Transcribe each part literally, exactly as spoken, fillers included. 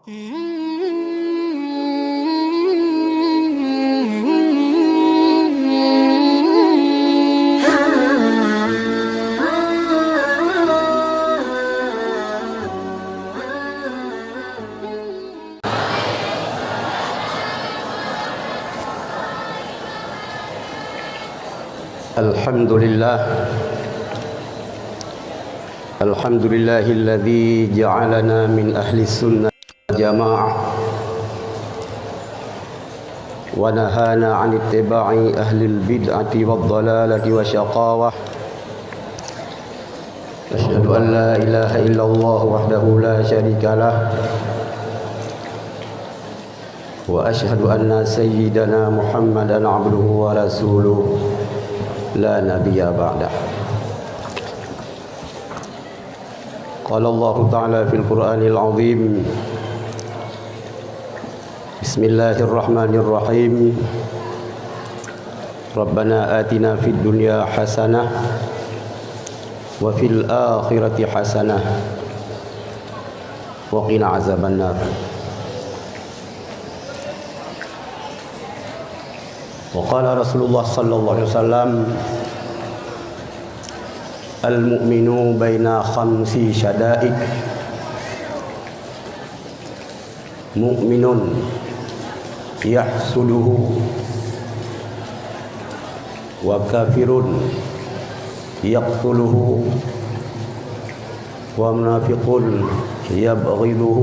الحمد لله. الحمد لله الذي جعلنا من أهل السنة والجماعة، ونهانا عن اتباع أهل البدعة والضلالة والشقاوة. أشهد أن لا إله إلا الله وحده لا شريك له، وأشهد أن سيدنا محمدا عبده ورسوله لا نبي بعده. قال الله تعالى في القرآن العظيم: بسم الله الرحمن الرحيم. ربنا آتنا في الدنيا حسنة وفي الآخرة حسنة وقنا عذاب النار. وقال رسول الله صلى الله عليه وسلم: المؤمن بين خمس شدائد، مؤمن يحسده، وكافر يقتله، ومنافق يبغضه،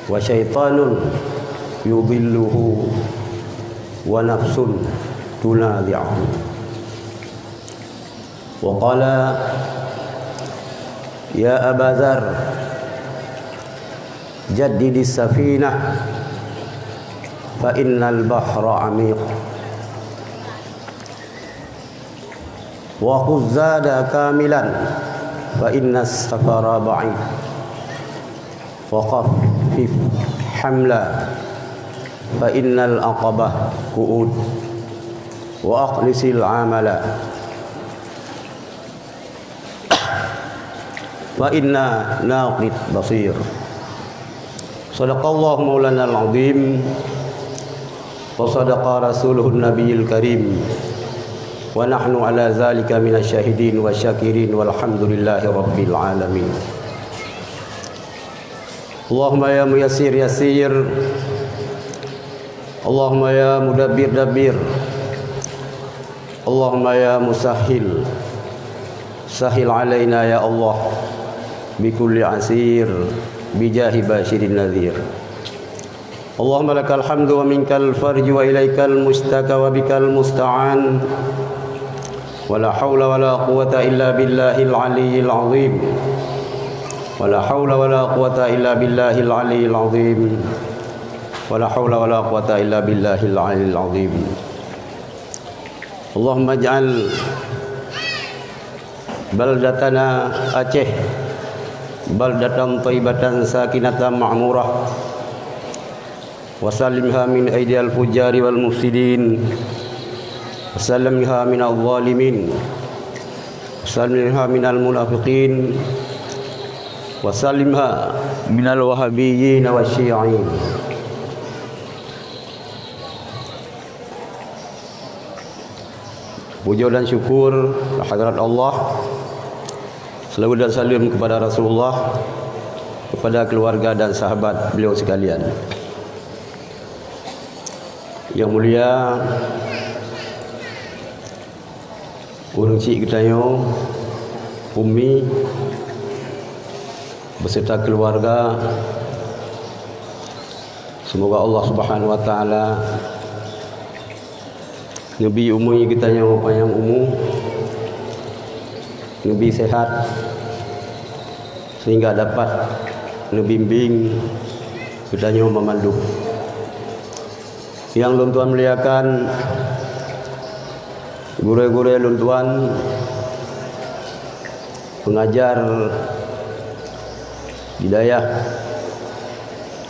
وشيطان يضله، ونفس تنازعه. وقال: يا أبا ذر، جدد السفينة فإن البحر عميق، وخذ زادا كاملا فإن السفر بعيد، وخفف حملا فإن العقبة قعود، وأخلص العمل فإن الناقد بصير. صدق الله مولانا العظيم، وصدق رسوله النبي الكريم، ونحن على ذلك من الشاهدين والشاكرين، والحمد لله رب العالمين. اللهم يا ميسر يسر، اللهم يا مدبر دبر، اللهم يا مسهل سهل علينا يا الله بكل عسير بجاه بشير النذير. اللهم لك الحمد ومنك الفرج وإليك المشتكى وبك المستعان. ولا حول ولا قوة إلا بالله العلي العظيم. ولا حول ولا قوة إلا بالله العلي العظيم. ولا حول ولا قوة إلا بالله العلي العظيم. اللهم اجعل بلدتنا Aceh بلدة طيبة ساكنة معمورة، وسلمها من أيدي الفجار والمفسدين، وسلمها من الظالمين، وسلمها من المنافقين، وسلمها من الوهابيين والشيعيين. Puja dan syukur kehadrat Allah. Selawat dan salam kepada Rasulullah, kepada keluarga dan sahabat beliau sekalian. Yang mulia, ureueng chik geutanyoe, Umi, beserta keluarga, semoga Allah Subhanahu wa Taala neubi umu geutanyoe panyang umu, neubi sehat, sehingga dapat neubimbing geutanyoe meumandum. Nyang lôn tuan muliakan, gurée-gurée lôn tuan, pengajar di dayah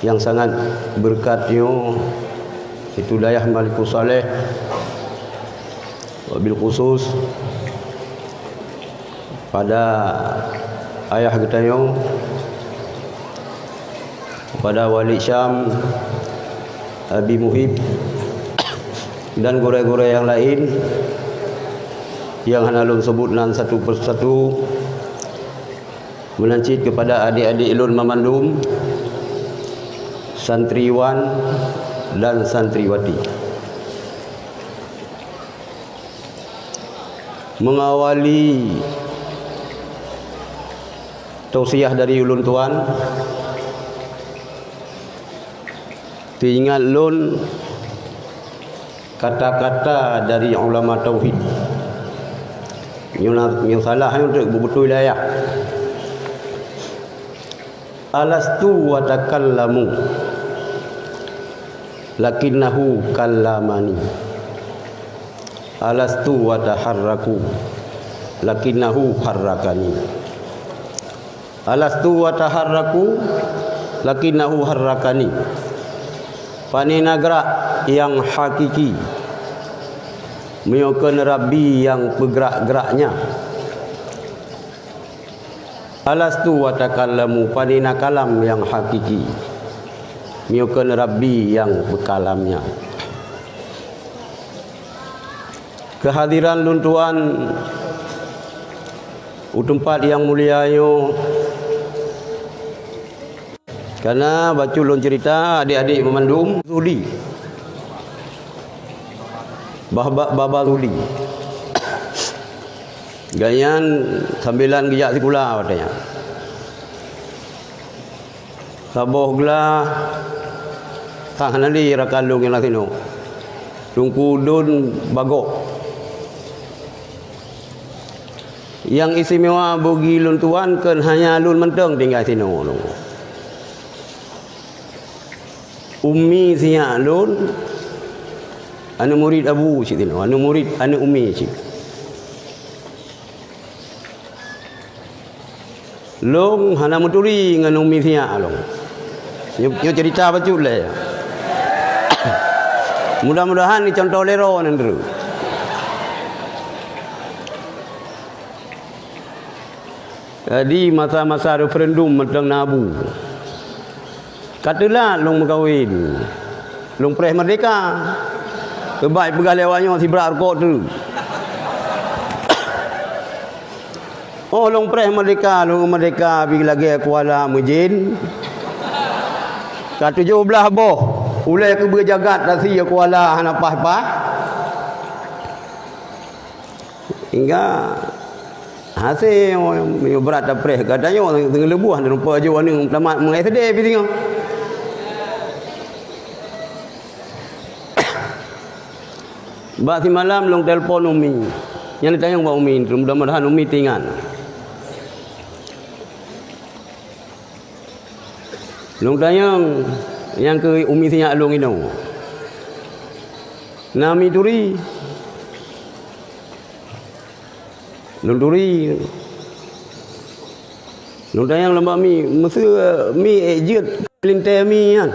nyang sangat beureukat nyoe, yaitu dayah Malikussaleh, wabil khusus pada ayah geutanyoe, Kepada Wali Syam, Abi Muhib, dan gurée-gurée nyang laén nyang hana lôn seubut nan satu persatu, meunan cit kepada adik-adik lôn mamandum, santriwan dan santriwati. Mengawali tausiah dari ulôn tuan, teuingat lôn kata-kata dari ulama tauhid. Nyoe na, nyoe salah nyoe teuk beubeutôi lé ayah. Alastu wa takallamu, lakinnahu kallamani. Alastu wa taharraku, lakinnahu harrakani. Alastu wa taharraku, lakinnahu harrakani. Pane na grak nyang hakiki, meunyoe kon Rabbi nyang peugrak-graknya. Alastu wa takallamu, pane na kalam nyang hakiki, meunyoe kon Rabbi nyang peukalamnya. Keuhadiran lôn tuan u teumpat nyang mulia nyoe, kana bacut lôn ceurita adik-adik meumandum Zuhdi. Bah, bah, Baba Zuhdi. Gobnyan sambilan geujak sikula watée nyan. Saboh glah, sang hana lé rakan lôn nyang na sinoe. Teungku Dun Bagok. Nyang istimewa bagi lôn tuan kon hanya lôn mantong tinggai sinoe. Umi sinyak lôn, aneuk murit Abu cit tinoe, aneuk murit, aneuk umi cit. Lôn hana meuturi ngon umi sinyak lôn. Nyoe, nyoe ceurita bacut lé. Mudah-mudahan icontoh lé droe nyan teuk. Jadi, masa-masa referendum mantong na Abu. Ka teulat lôn meukawen. Lôn preh merdeka. Keubai peugah lé awak nyoe sibrak rukok teuk. Oh, lôn preh merdeka, lôn merdeka pih lagée kuala meujén. Ka tujoh blaih boh ulée keubeue jagat tasi kuala hana paih-paih. Hingga hase meunyoe brat tapreh gata nyoe teungeuleubuh, hana lupa aju aneuk tamat meuSD pih singoh. Bak simalam lôn telepon umi. Nyan tanyong bak umi, mudah-mudahan umi teuingat. Lôn tanyong nyang keu umi sinyak lôn inoe. Na mi turi. Lôn turi. Lôn tanyong lom bak mi, "Meuseu mi ék jeuet lintée mi nyan?"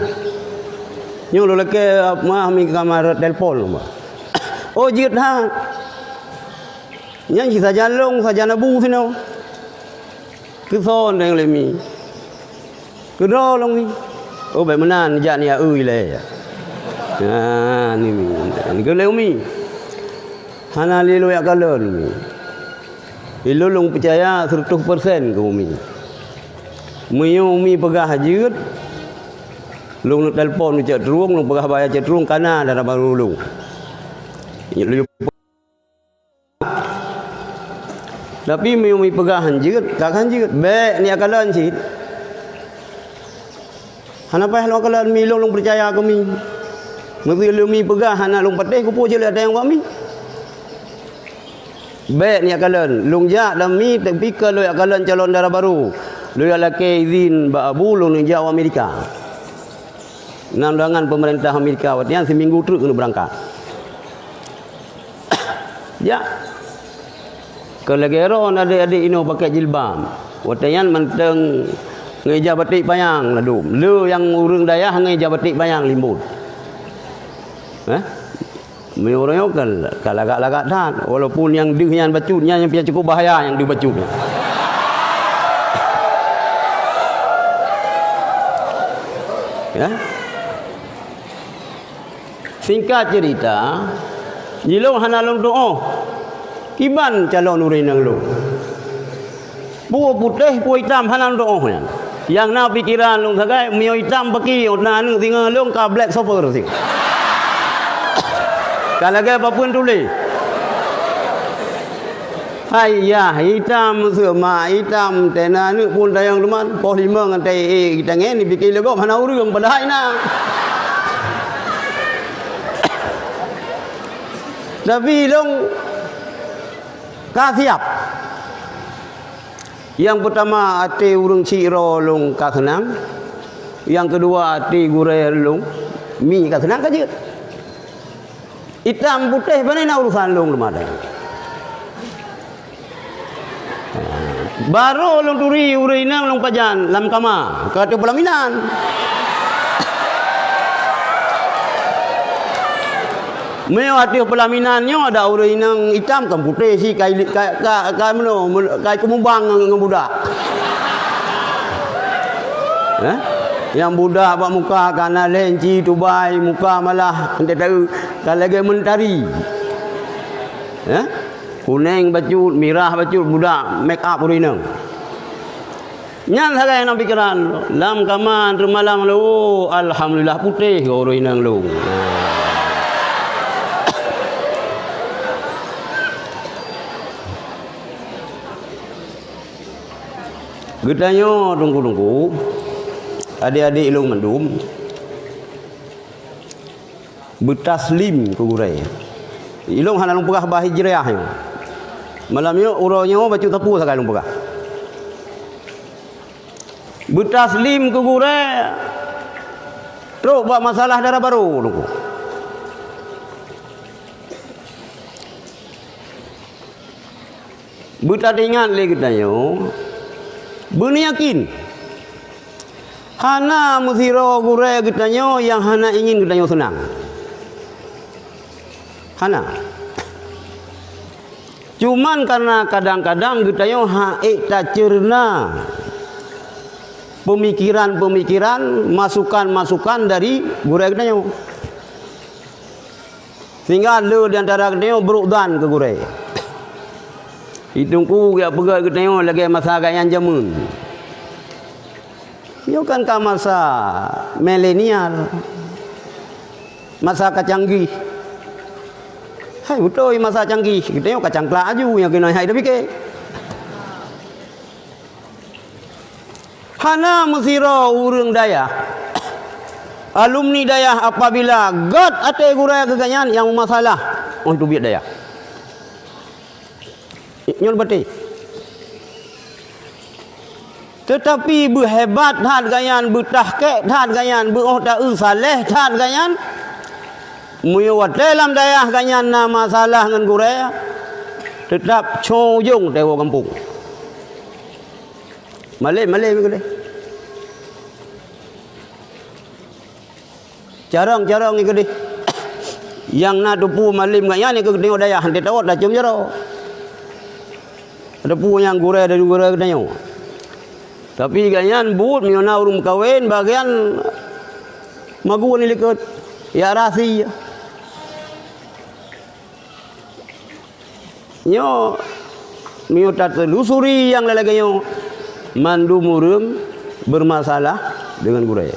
Nyoe lôn lakée, "Maah, mi ka ma rot telepon lom bah." "Oh, jeuet that." Nyan cit sajan lôn, sajan Abu sinoe. Keusoe tanyong lé mi. Keudroe lôn nyoe. Oh, bék meunan, jak neujak eu ilée. Nyan, nyoe mi. Nyan keuh lé umi. Hana lé lôn jak kalon umi. Ilôn lôn peucaya seureutôh persen keu umi. Meunyoe umi peugah jeuet, lôn telepon cok trueng, lôn peugah bak cok trueng kana dara barô lôn. Tapi meunyoe mi peugah han jeuet, ka han jeuet. Bék neujak kalon cit. Hana payah lôn kalon mi, lôn, lôn peucaya keu mi. Meuseu lôn mi peugah hana lôn patéh, keupeue cit lôn jak tanyong bak mi. Bék neujak kalon, lôn jak lam mi, tapi kon lôn jak kalon calon dara barô. Lôn jak lakée izin bak Abu, lôn neujak u Amerika. Na undangan peumeurintah Amerika, watée nyan siminggu treuk keuneuk beurangkat. Jak. Kon lagée droen adék-adék inoe pakai jilbab. Watée nyan mantong ngon ija batik panyang ladôm. Le nyang ureuëng dayah ngon ija batik panyang limbot. Eh? Meunyoe ureuëng nyoe ka, ka lagak-lagak that. Walaupun nyang deuh nyan bacut, nyan nyang pih cukup bahaya nyang deuh bacut nyan. Ya? Singkat cerita, jilong hana lôn tuoh. Kiban calon ureueng inong lôn. Peue putéh, peue itam hana lôn tuoh nyan. Nyang na pikeran lôn sagai, meunyoe itam paki, na aneuk singoh lôn ka black super sih. Ka lagèe papeuen tuléh. Hai yah, itam seuma, itam tena aneuk pun tayong teuma, poh limong ngon tayong tangen dipike lé gob hana ureueng padahai na. Tapi lôn ka siap. Nyang peutama até ureueng sidroe lôn ka seunang, nyang keudua até gurèe lôn mi ka seunang ka jeuet. Itam putéh pane na urusan lôn leumadai. Barô lôn turi ureueng inong lôn pajan lam kama, ka ateueh peulaminan. Meunyoe ateueh peulaminan nyoe ada ureueng inong itam kan putéh si kai, kai, kai, kai meunoe, meunoe, kai keumubang ngon, ngon budak. Eh? Nyang budak bak muka ka na lenci tubai, muka malah ente tahu ka lagèe mentari. Eh? Kuneng bacut, mirah bacut, budak make up ureueng inong. Nyan sagai na pikeran. Lam kama teuma malam lôn, alhamdulillah putéh goe ureueng inong lôn. Geutanyoe teungku-teungku, adék-adék lôn mandum, beutaslim keu gurèe. Ilôn hana lôn peugah bah hijriah nyoe. Malam nyoe uroe nyoe bacut sapeue sagai lôn peugah. Beutaslim keu gurèe trok bak masalah dara barô teungku. Beutaingat lé geutanyoe, beuneuyakin, hana meusidroe gurèe geutanyoe nyang hana ingin geutanyoe seunang. Hana. Cuman karena kadang-kadang geutanyoe hana ék taceurna peumikiran-peumikiran, masukan-masukan dari gurèe geutanyoe. Sehingga le di antara geutanyoe brok dan keu gurèe. Di teungku geujak peugah geutanyoe lagèe masa gobnyan jameun. Nyoe kan ka masa milenial. Masa ka canggih. Hai beutôi masa canggih, geutanyoe ka cangklak aju nyang keunoe hai tapike. Hana meusidroe ureueng dayah, alumni dayah apabila göt até gurèe geuh nyan nyang meumasalah, oh teubiet dayah. Nyoe baté. Teutapi beuhebat that gobnyan, beutahkèk that gobnyan, beuoh taeu saleh that gobnyan, meunyoe watèe lam dayah gobnyan na masalah ngon gurèe, teutap cong ujong teuwoe gampông. Malém-malém keudeh. Carông-carông nyan keudeh. Nyang na teupeu malém gobnyan nyan keu geutanyoe dayah, han teuôt tacôm jaroe. Teupeu nyang gurèe dari gurèe geutanyoe. Tapi gobnyan buet meunyoe na ureueng meukawen bagian magun likot. Ya rasi. Nyoe, meunyoe tateulusuri nyang lagèe nyoe, mandum ureueng beureumasalah deungon gurèe.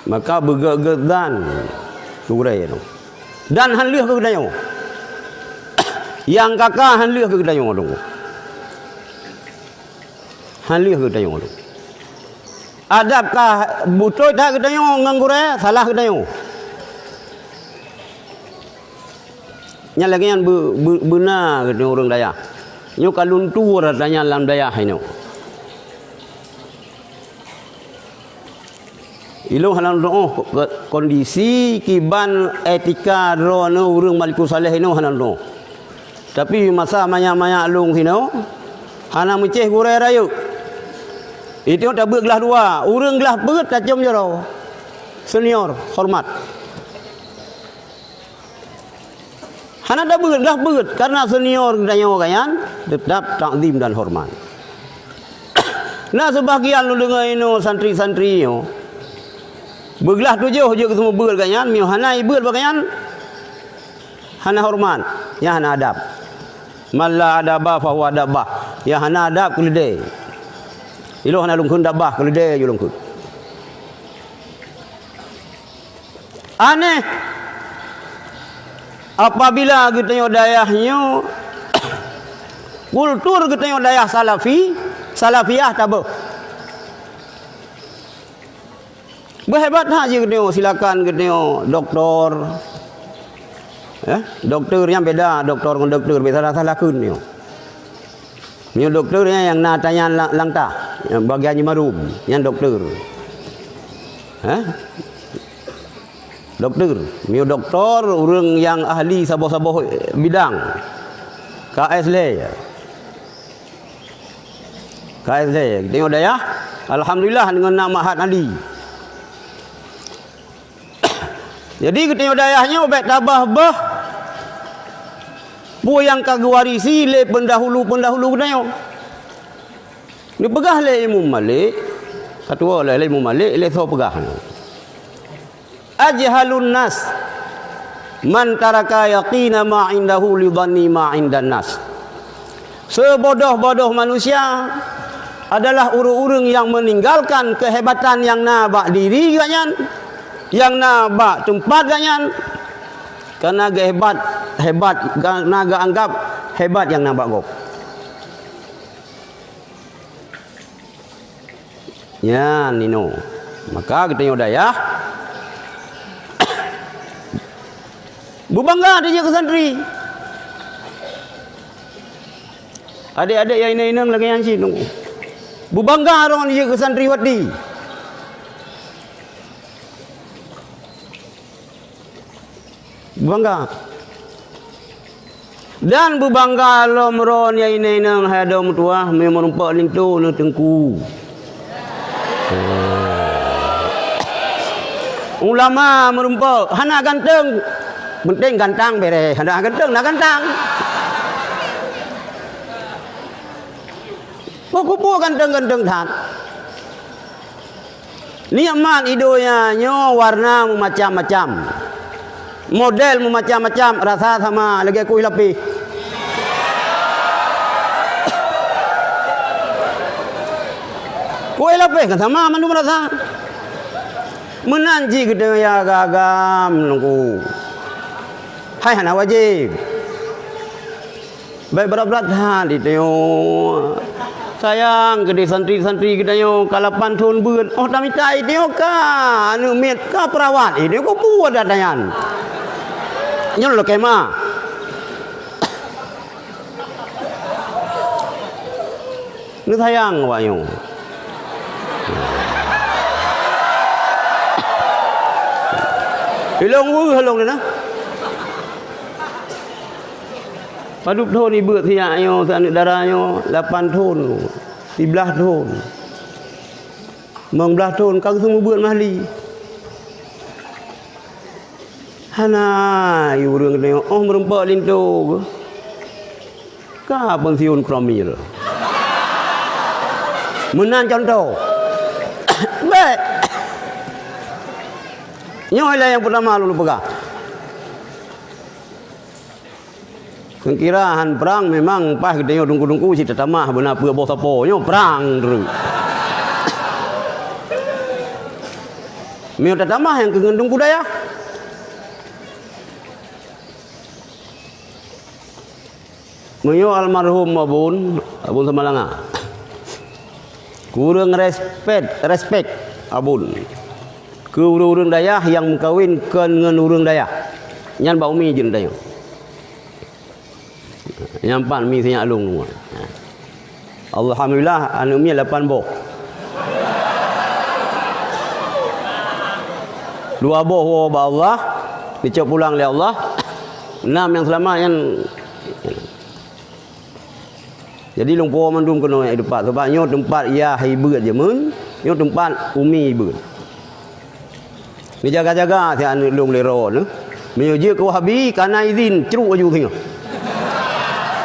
Maka beugèt-gèt dan keu gurèe nyoe. Dan han lheueh keu geutanyoe. Nyang ka-ka han lheueh keu geutanyoe dong. Han lheueh keu geutanyoe dong. Adab ka beutôi that geutanyoe ngon gurèe, salah geutanyoe. Nyan lagèe nyan beu-, beu-, beuna geutanyoe ureueng dayah. Nyoe ka luntur atra nyan lam dayah inoe. Ilôn hana lôn tu'oh ko-, ko-, kondisi kiban etika droeneuh ureueng Malikussaleh inoe hana lôn tu'oh. Tapi masa manyak-manyak lôn sinoe, hana meucéh gurèe rayeuk. Itu tabeuet glah dua, ureueng glah peuet tacôm jaroe. Senior, hormat. Hana tabeuet, glah peuet, karena senior geutanyoe gobnyan teutap takzim dan hormat. Na seubahagian lôn deungoe inoe santri-santri nyoe, beuglah tujoh jeuet keu seumeubeuet gobnyan, meunyoe hana ibeuet bak gobnyan, hana horeumat, nyan hana adab. "Man la adaba fahuwa dabbah." Nyang hana adab keuleudée. Ilôn hana lôn kheun dabbah, keuleudée ju lôn kheun. Aneh apabila geutanyoe dayah nyoe, kultur geutanyoe dayah salafi, salafiyah tabeuh. Beuhebat that jih geutanyoe, silakan geutanyoe doktor. Eh, doktor nyan beda doktor ngon doktor, beda salah-salah kheun nyoe. Nyoe doktor nyan nyang na tanyan la-, lantah, nyang bagian jimarum, nyan doktor. Eh? Doktor, nyoe doktor ureuëng nyang ahli saboh-saboh bidang. K S lé. K S lé. Geutanyoe dayah, alhamdulillah deungon na Ma'had Ali. Jadi geutanyoe dayah nyoe bék tabah boh peue nyang ka geuwarisi lé peundahulu-peundahulu geutanyoe. Neupeugah lé Imam Malik, ka tuwoe lé Imam Malik, lé soe peugah nyoe. "Ajhalun nas man taraka yaqina ma indahu li dhanni ma indan nas." Seubodoh-bodoh manusia adalah ureuëng-ureuëng nyang meuninggalkan keuhebatan nyang na bak diri gobnyan, nyang na bak teumpat gobnyan, kareuna geuhebat, hebat, kareuna geuanggab hebat nyang na bak gob. Nyan inoe. Maka geutanyoe dayah beubangga dijak keu santri. Adék-adék nyang inong-inong lagée nyan cit nunggu. Beubangga droe dijak keu santri wati. Beubangga. Dan beubangga lom droe nyang inong-inong hai droe meutuwah, meunyoe meurumpok linto neuh teungku. Ulama meurumpok, hana ganteng, penting gantang bereh, hana ganteng, na gantang. Peue kubu ganteng-ganteng that. Nikmat i donya nyoe warna meumacam-macam, model meumacam-macam, rasa sama lagée kueh lapéh. Kueh lapéh kan sama mandum rasa. Meunan cit geutanyoe nyang agam-agam nunggu. Hai hana wajéb. Bék brat-brat that geutanyoe. Sayang keudeh santri-santri geutanyoe ka lapan thon beuet. Oh tamita geutanyoe ka aneuëk miet ka peurawat. Geutanyoe ka buet that nyan. Nyoe lôn kema. Neusayang awak nyoe. Ilong weueh lôn na. Padub thon ibeuet siyak nyoe, si aneuëk dara nyoe, lapan thon, siblaih thon, limong blaih thon, ka geuseumeubeuet mahli. Hana, i ureuëng geutanyoe, oh meurumpok linto geuh. Ka pensiun Kromil. Meunan contoh. Bék. Nyoe lah nyang peutama lôn peugah. Seukira han prang memang paih geutanyoe teungku-teungku cit tatamah beuna peue boh sapo nyoe prang treuk. Meunyoe tatamah nyang keu ngon teungku dayah. Meunyoe almarhum Abon, Abon Samalanga, kureueng respek, respek Abon keu ureuëng-ureuëng dayah nyang meukawen kon ngon ureuëng dayah, nyan bak umi jeuet tanyoe. Nyang pat mi sinyak lông. Alhamdulillah, aneuëk miet lapan boh. Dua boh woe bak Allah, geucok pulang lé Allah. Nam nyang seulamat nyan. Jadi lôn po mandum keunoe i teumpat, sabab nyoe teumpat yah ibeuet jameun, nyoe teumpat umi ibeuet. Neujaga-jaga si aneuëk lôn lé droeneuh. Meunyoe jeuet keu Wahabi, kana izin, cruk laju singoh.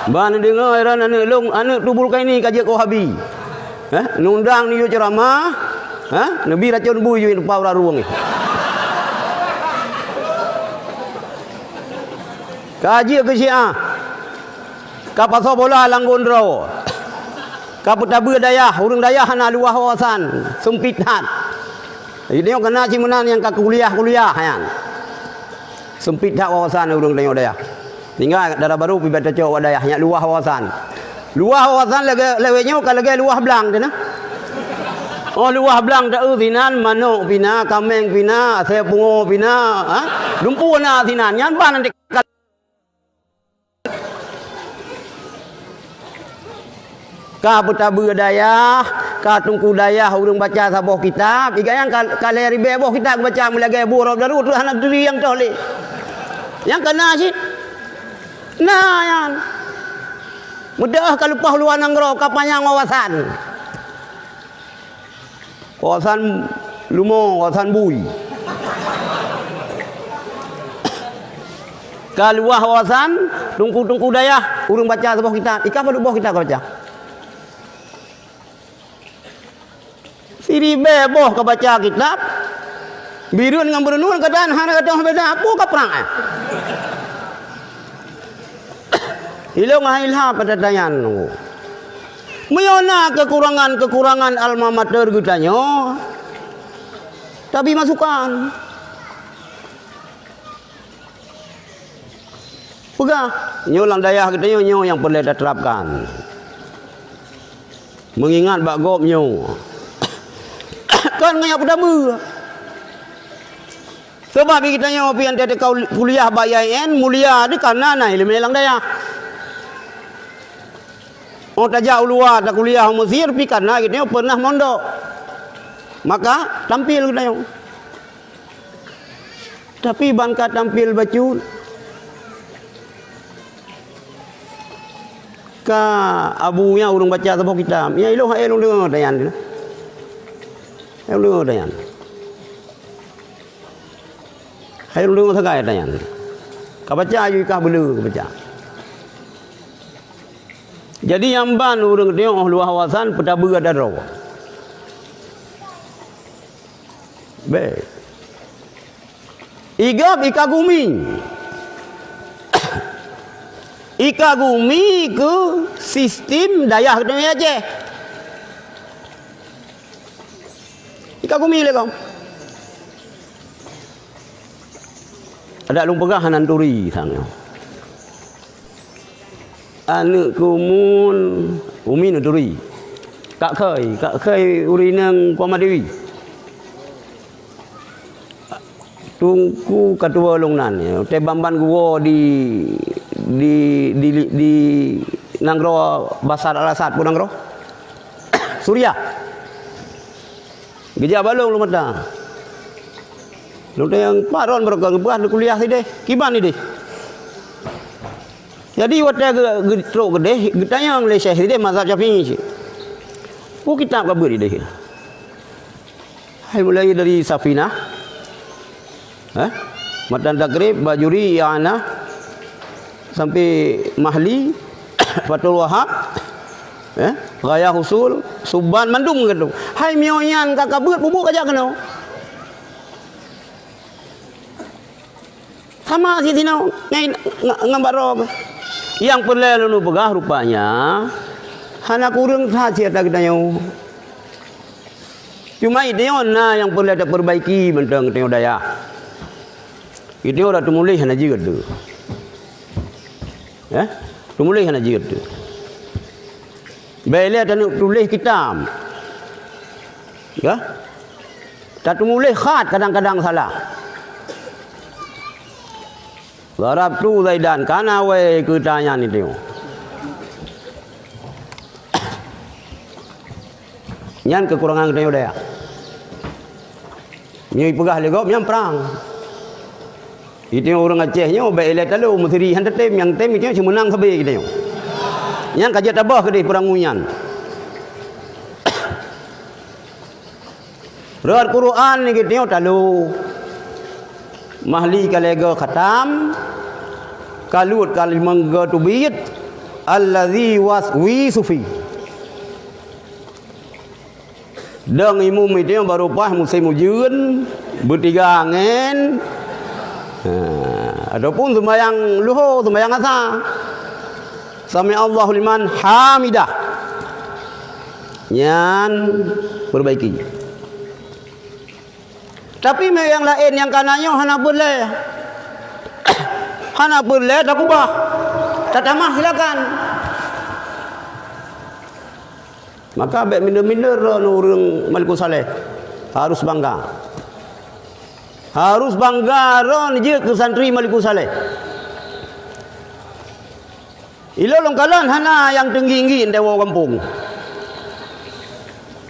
Ban neudeungoe ran aneuëk lôn, aneuëk Tubul Kaini ka jeuet keu Wahabi. Hah? Nundang neuyue ceuramah, hah? Neubi racon bui yue teupah urat ruweueng. Ka jeuet keu Syiah. Ka pasoe bola lam gon droe. Ka peutabeue dayah, ureuëng dayah hana luwah wawasan, seumpit that. Jadi nyoe keunan cit meunan nyang ka kuliah-kuliah nyan. Seumpit that wawasan ureuëng tanyoe dayah. Tinggai dara barô pih bak tacok bak dayah nyang luwah wawasan. Luwah wawasan lagée, lagée nyoe ka lagée luwah blang teuh na. Oh luwah blang teuh sinan manok pih na, kaméng pih na, asée pungo pih na, ha? Lumpu na sinan. Nyan bah nanti ka Ka peutabeue dayah, ka teungku dayah ureuëng baca saboh kitab, iga nyang ka, ka lhée ribée boh kitab geubaca meulagée burob daru tu hana turi nyang toh lé. Nyang ka na cit. Na nyan. Meudeuh ka leupah luwa nanggroe ka panyang wawasan. Wawasan lumo, wawasan bui. Ka luwah wawasan, teungku-teungku dayah, ureuëng baca saboh kitab. Ikan padub boh kitab ka baca? Siribée boh ka baca kitab, Bireuen ngon Beureunuen ka dan hana gata beda, peue ka prang eh? Ilong hai ilha pada tayan. Meunyoe na kekurangan-kekurangan alma mater geutanyoe, tabi masukan. Peugah, nyoe lam dayah geutanyoe nyoe nyang peureulée taterapkan. Meungingat bak gob nyoe, kon ngon nyang peutabeue. Sabab geutanyoe pih nyang teuka kuliah bak I A I N mulia teuh kareuna na iéleumé lam dayah. Oh tajak u luwa takuliah u Mesir pih kareuna geutanyoe pernah mondok. Maka tampil geutanyoe. Tapi ban ka tampil bacut, ka abu nyan ureuëng baca saboh kitab. Nyan ilong hai lôn deungoe tanyan. Hai lôn deungoe tanyan. Hai lôn deungoe sagai tanyan. Ka baca aju ikah beu le ka baca. Jadi nyang ban ureuëng tanyoe luwah wawasan peutabeue atra droe. Bék. Igab ika gumi. Ika gumi keu sistem dayah geutanyoe Aceh. Ika gumi lé gom. Adak lôn peugah hana turi sang nyoe. Aneuëk keumun umi neuturi. Kak Khôi, Kak Khôi ureuëng inong Poma Dewi. Teungku ka tuwoe lôn nan, watée ban-ban geuwoe di, di, di, di nanggroe Basar Al-Asad, peue nanggroe? Suriah. Geujak bak lôn, lôn mata. Lôn tanyong, "Pat ron barokon geupeugah neukuliah sideh? Kiban ideh?" Jadi watée geu-, geutrok keudeh, geutanyong lé syekh sideh mazhab Syafi'i cit. Peue kitab ka beuet ideh? Hai mulai dari Safinah, eh, Matan Takrib, Bajuri, I'anah, sampai Mahli, Fathul Wahab, eh, Ghayah Usul, Subban, mandum ka tu. Hai meunyoe nyan ka, ka beuet, peue buet ka jak keunoe? Sama sidinoe ngai-, ngon, ngon baroe. Nyang peureulée lôn peugah rupanya hana kureueng that siat geutanyoe. Cuma geutanyoe na nyang peureulée tapeubaiki mantong geutanyoe dayah. Geutanyoe dak teumuléh hana jeuet tu. Eh? Teumuléh hana jeuet tu. Bék lé taneuk tuléh kitab. Ya? Tatumuléh khat kadang-kadang salah. Darabtu Zaidan, kana wai keu tanyan itu. Nyan keukurangan geutanyoe dayah. Nyoe peugah lé gob nyang prang. Geutanyoe ureuëng Aceh nyoe bék ilée talo, meusiri han tatem, nyang tem geutanyoe cuma meunang sabe geutanyoe. Nyan ka jeuet tabah keudeh peurang nyan. Rot Quran ni geutanyoe talo. Mahli ka lhée go khatam, ka luet ka limong go teubiet, allazi waswisu fi. Dong imum itu nyang baru paih musém ujeuen, beutiga angén, ha, ataupun sumbayang luho, sumbayang asa. Sami Allahu liman hamidah. Nyan perbaiki. Tapi meunyo nyang laén nyang ka na nyoe hana peureulée. Hana peureulée takubah. Tatamah silakan. Maka bék minder-minder droeneuh ureuëng Malikussaleh. Harus bangga. Harus bangga droeneuh jeuet keu santri Malikussaleh. Ilôn lôn kalon hana nyang teunggi-inggi ntewoe gampông.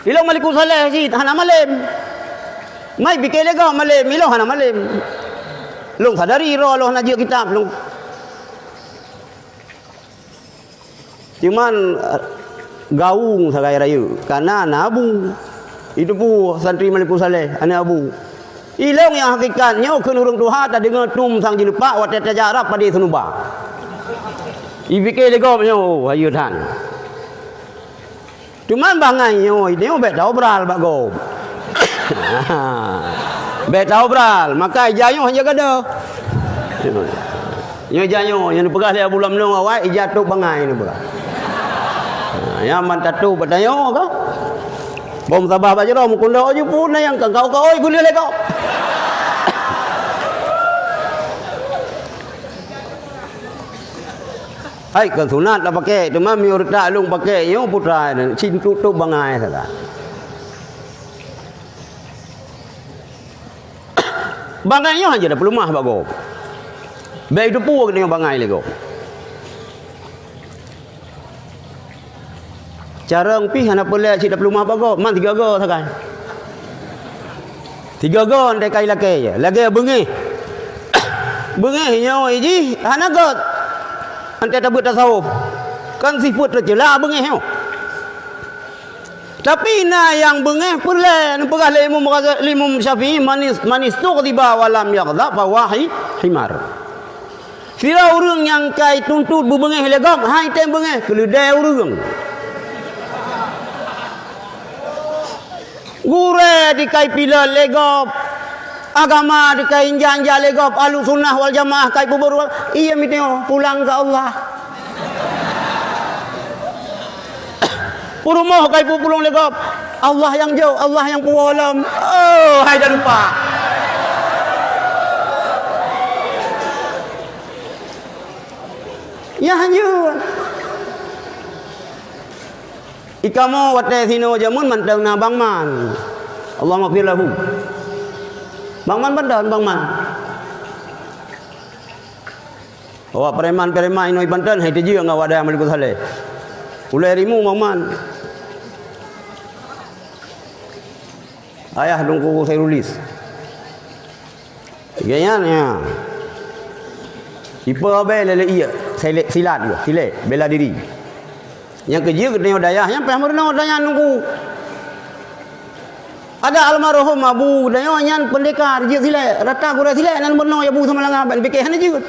Ilôn Malikussaleh cit hana malém. Mai pike lé gob malém, ilôn hana malém. Lôn sadari droe lôn hana jeuet kitab lôn. Cuman, eh, gaung sagai rayeuk, kana na abu. Itu pu santri Malikussaleh, aneuk abu. Ilôn nyang hakikat nyoe kheun ureuëng tuha tadeungoe tum sang jilupak watée tajak rab padé seunuba. Ipike lé gob nyoe, oh, hayeue that. Cuman bangai nyoe, nyoe bék taobral bak gob. Bék taobral, maka ija nyoe hana gadôh. Nyoe ija nyoe, nyang neupeugah lé Abu Lamlong awai, ija tôb bangai neupeugah. Ha, nyang ban tatôb bak tanyoe ka. Bom sabah bak jaroe meukundok ju pun na nyang kangkau ka oi gulih lé kau. Hai, kon sunat lah pakai, teuma meunyoe reutak lôn pakai, nyoe putra, cin tutup bangai salah. Bangai nyoe hana peuleumah bak gob. Bék teupeu keuneuk bangai lé gob. Carông pih hana peureulée cit tapeuleumah bak gob, man tiga go sagai. Tiga go 'an teuka ilakée, lagée beungéh. Beungéh nyoe jih hana gét. 'An teuka tabeuet tasawuf. Kan sifeuet teuceulah beungéh nyoe. Tapi na nyang beungéh peureulée, neupeugah lé Imam Ghazali, Imam Syafi'i, "Manis, manistughdiba wa lam yaghdab fa huwa hi-, himar." Sidroe ureuëng nyang kai tuntot beubeungéh lé gob, hai tem beungéh, keuleudée ureuëng. Gurée dikai pilot lé gob, agama dikai injak-injak lé gob, Ahlussunnah wal Jamaah kai peubuet, iya meuteumé pulang keu Allah. Peurumoh kai peupulông lé gob, Allah nyang jok, Allah nyang puwoe lom. Oh, hai dah lupa. Nyan hanjeuet. Ikamoe watée sinoe jameun mantong na Bang Man. Allahumma fir lahu. Bang Man banton, Bang Man. Awak preman-preman inoe banton hai teujeueng awak dayah Malikussaleh. Ulée rimu Bang Man. Ayah Teungku Khairulis. Gobnyan, ya. Ipe abée lé-lé ié, silat, silat, silat, bela diri. Nyang keujeuet geutanyoe dayah nyan payah meurunoe tanyan nunggu. Ada almarhum Abu geutanyoe nyan pendekar jeuet silek, rata gurée silek nan meurunoe Abu Samalanga ban pike hana jeuet.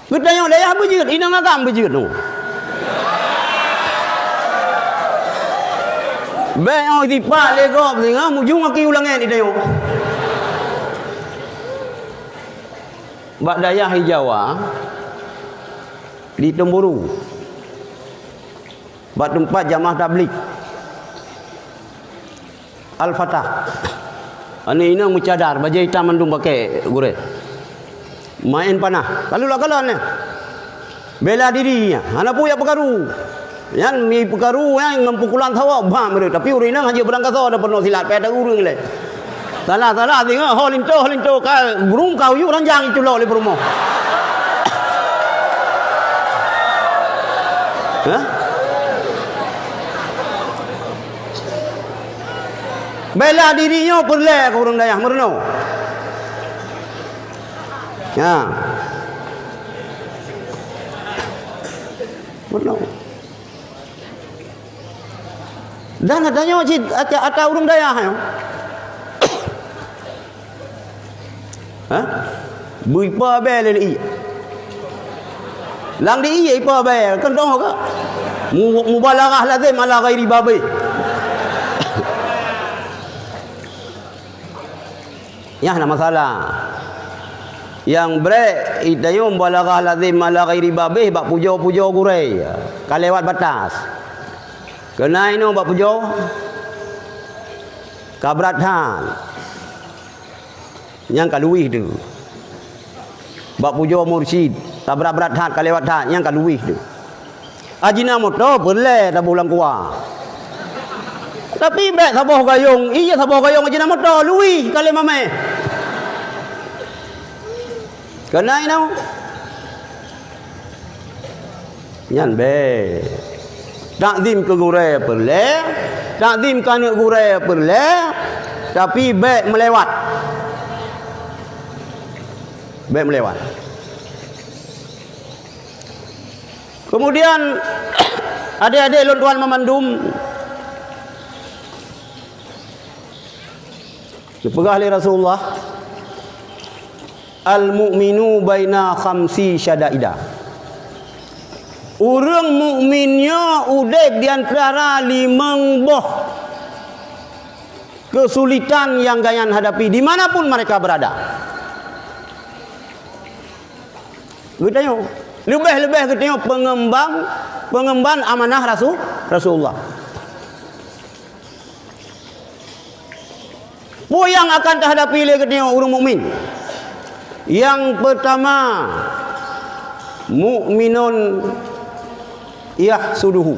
Geutanyoe dayah beujeuet, inong agam beujeuet tu. Bék oi tipak lé gob singoh mujung aki ulangét geutanyoe. Bak dayah di Jawa, di Teumburu, bak teumpat jamaah tablig, Al-Fatah. Aneuk inong meucadar, bajée itam mandum pakai gurée. Maén panah, lalu lak galon nyan. Bela diri nyan, hana peue jak peukaru. Nyan mi peukaru nyan ngon pukulan sawa bam rot, tapi ureuëng inong hana jeuet beurangkasoe dan peunoh silat, payah ureuëng lé. Salah-salah singoh ho linto, ho linto ka burung ka uyuek ranjang itulok lé peurumoh. Hah? Bela diri nyoe peureulée keu ureuëng dayah meurunoe. Ya. Meurunoe. Dan geutanyoe cit ata, ata ureuëng dayah nyoe. Hah? Beu ipa abée lé ié. Lam di ié ipa abée, kan dong ka. Mu-, mubalaghah lazim ala ghairi babih. Nyan na masalah. Nyang brek, i tanyoe mubalaghah lazim ala ghairi babih bak pujoe-pujoe gurée. Ka lewat batas. Keunan inoe bak pujoe, ka brat that. Nyang ka luwih tu. Bak pujoe mursyid, ka brat-brat that, ka lewat that, nyang ka luwih tu. Ajinomoto peureulée taboh lam kuah. Tapi bék saboh gayong, iya saboh gayong ajinomoto, luwih ka lé mamèh. Keunan inoe. Nyan bék. Takzim keu gurée peureulée, takzim keu aneuk gurée peureulée, tapi bék meulewat. Bék meulewat. Kemudian, adék-adék lôn tuan meumandum, geupeugah lé Rasulullah, "Al-mu'minu baina khamsi syadaida." Ureuëng mukmin nyoe udeb di antara limong boh keusulitan nyang gobnyan hadapi di mana pun mereka berada. Geutanyoe, leubeh-leubeh geutanyoe peungemban, peungemban amanah Rasul, Rasulullah. Peue nyang akan teuhadapi lé geutanyoe ureuëng mukmin? Nyang peutama, mukminun yahsuduhu.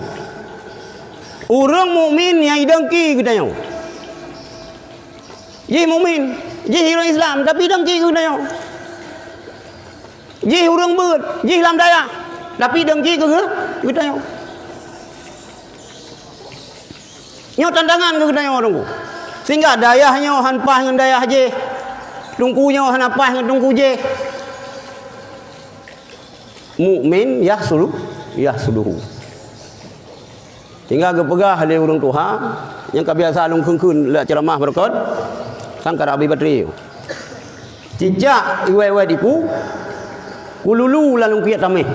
Ureuëng mukmin nyang idengki geutanyoe. Jih mukmin, jih ureuëng Islam, tapi dengki geutanyoe. Jih ureuëng beuet, jih lam dayah, tapi dengki keu geu-, geutanyoe. Nyoe tantangan keu geutanyoe, Teungku. Sehingga dayah nyoe han paih ngon dayah jih, teungku nyoe hana paih ngon teungku jih. Mukmin yahsulu-, yahsuduhu. Sehingga geupeugah lé ureuëng tuha, nyang ka biasa lôn kheun-kheun lam ceuramah beureukat, sang karab batri. Cicak iwai-wai diku, kululu lam lungkiek tameh.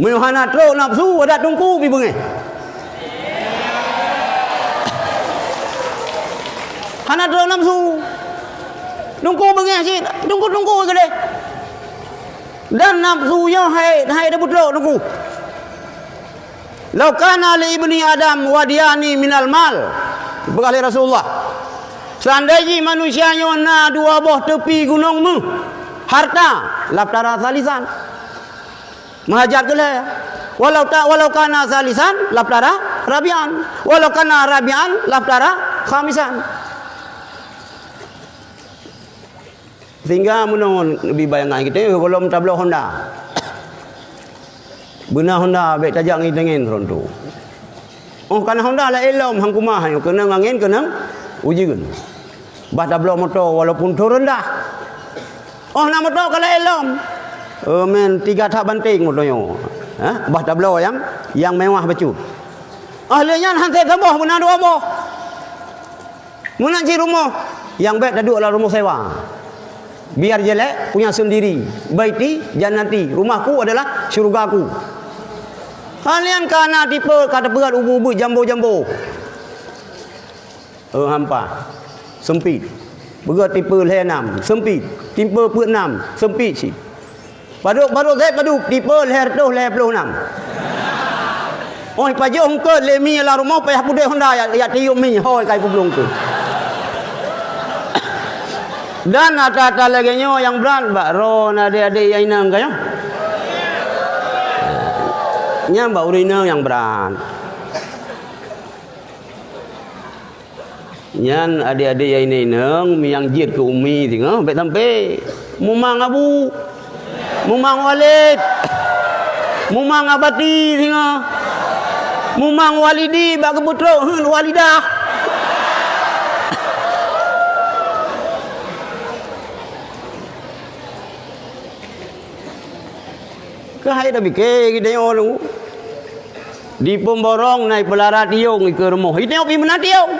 Meunyoe hana trok nafsu, adak teungku pi beungéh. Hana trok nafsu. Teungku beungéh cit, teungku-teungku keudeh. Dan nafsu nyoe hai, hai tapeutrok teungku. "Lau kana li ibni Adam wadiyani minal mal," geupeugah lé Rasulullah, "seandai jih manusia nyoe na dua boh teupi gunong méuh harta, laftara salisan, meuhajat keu lhée. Walau ta-, walau kana salisan, laftara rabian. Walau kana rabian, laftara khamisan." Sehingga meunoe neubi bayangan kita, gohlom tabloe honda. Beuna honda bék tajak ngon tangen seuruntu. Oh, kana honda laén lom, han kumaha nyoe, keunong angén, keunong ujeuen. Bah tabloe moto walaupun thon reundah. Oh, na moto ka laén lom. Eh, men tiga that banting moto nyoe. Ha? Bah tabloe nyang, nyang mewah bacut. Ah, lheueh nyan han saboh, beuna dua boh. Meunan cit rumoh, nyang bék taduek lam rumoh sewa. Biar jelek, punya sendiri. Baiti jannati, rumahku adalah syurgaku. Hal nyan ka na tipe ka teupeugét ubit-ubit jambo-jambo. Eh, hampa. Sempit. Peugét tipe lhée nam, sempit. Tipe peuet nam, sempit cit. Padub, padub, sép padub, tipe lhée reutôh lhée ploh nam. Oi, pajoh eungkôt lé mi lam rumoh payah pudeh honda jak, jak tiup mi, hôi kai peubloe eungkôt. Dan atra-atra lagée nyoe nyang brat bak droe adék-adék nyang inong ka nyoe. Nyan bak ureuëng inong nyang brat. Nyan adék-adék nyang inong-inong nyang jeuet keu umi singoh bék sampai mumang abu, mumang walid, mumang abati singoh, mumang walidi bak geupeutrok heuet walidah. Keuhai tapike geutanyoe nyoe. Di Peumborong na ipeulara tiong ikeue rumoh. Iteuk pih meunan tiong.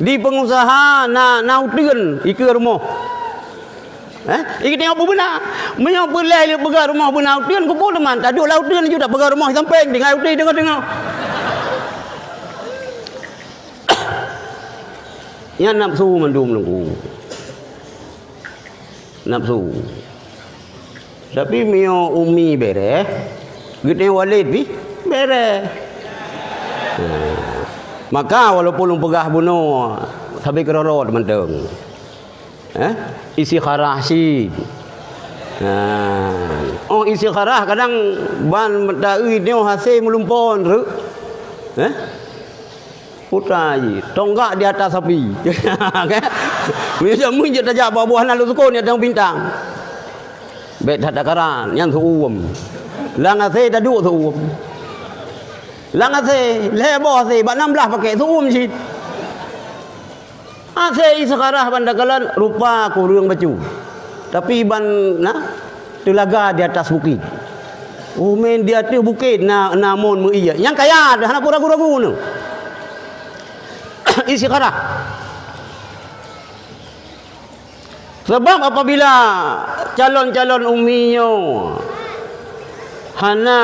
Di peungusaha na, na uteuen ikeue rumoh. Eh, ikeu tengok bubena. Meunyoe peulai lé peugah rumoh beuna uteuen, keupeue teuma taduek lam uteuen ju tapeugah rumoh sampeng tinggai uteuen teungoh-teungoh. Nyan nafsu mandum Teungku. Nafsu. Tapi meunyoe umi bereh, geutanyoe Walid pih bereh. Nah, maka walaupun lôn peugah bunoe sabe keudroe-droe teumantong. Eh? Istikharah cit. Nah. Oh, istikharah kadang ban taeu nyoe hase meulumpon treuk. Eh? Putra jih, tonggak di atas api. Kan? Meunyoe jameun jeuet tajak bak buah na lôn sukon nyang bintang. Bèk that takaran, nyan seuuem. Lam asèe taduek seuuem. Lam asèe, lhèe boh asèe, bak nam blaih pakèk seuuem cit. Asèe istikharah ban takalon rupa kureueng bacut. Tapi ban na teulaga di atas bukét. Umen di ateueh bukét na, na mon meu-ie. Nyang kaya hana pun ragu-ragu nyoe. Istikharah. Sebab apabila calon-calon umi nyoe hana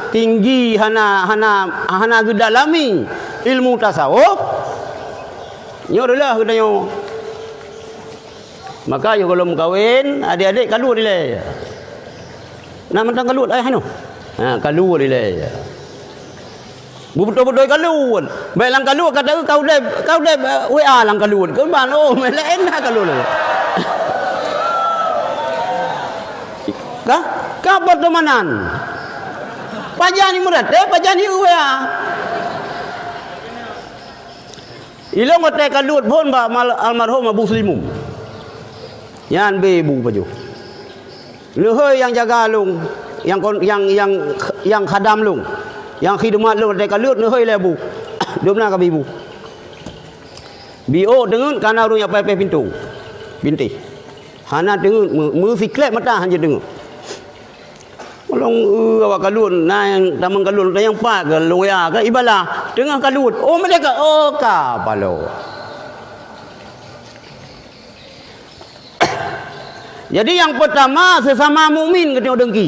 tinggi, hana, hana, hana geudalami ilmu tasawuf, nyoe reuloh geutanyoe. Maka yoh gohlom meukawen, adék-adék kaluet ilèe. Na mantong kaluet ayah nyoe. Ha, kaluet ilèe. Beubeutôi-beutôi kaluet. Bèk lam kaluet ka taeu ka udép, ka udép, eh, W A lam kaluet. Keuban, oh, meuh laén na kaluet. Ka? Ka pertemanan. Pajan ni meurat, eh, pajan ni W A. Ilôn watèe kaluet phôn bak mal-, almarhum Abu Seulimum. Nyan beu ibu pajoh. Neuhôi nyang jaga lôn, nyang kon-, nyang, nyang, nyang khadam lôn, nyang khidmat lôn watèe kaluet neuhôi lé bu. Dum na ka beu ibu. Beu iôk teungeut ka na ureueng nyang paih-paih pintoe. Bintéh. Hana teungeut, meu-, meusiklét mata hana jeuet teungeut. Lôn, eu, awak kaluet, na nyang tamong kaluet, na nyang pat keu lôn ya, ka ibala. Teungoh kaluet, oh, meuleuka, oh, ka paloe. Jadi, nyang peutama, seusama mukmin geutanyoe dengki.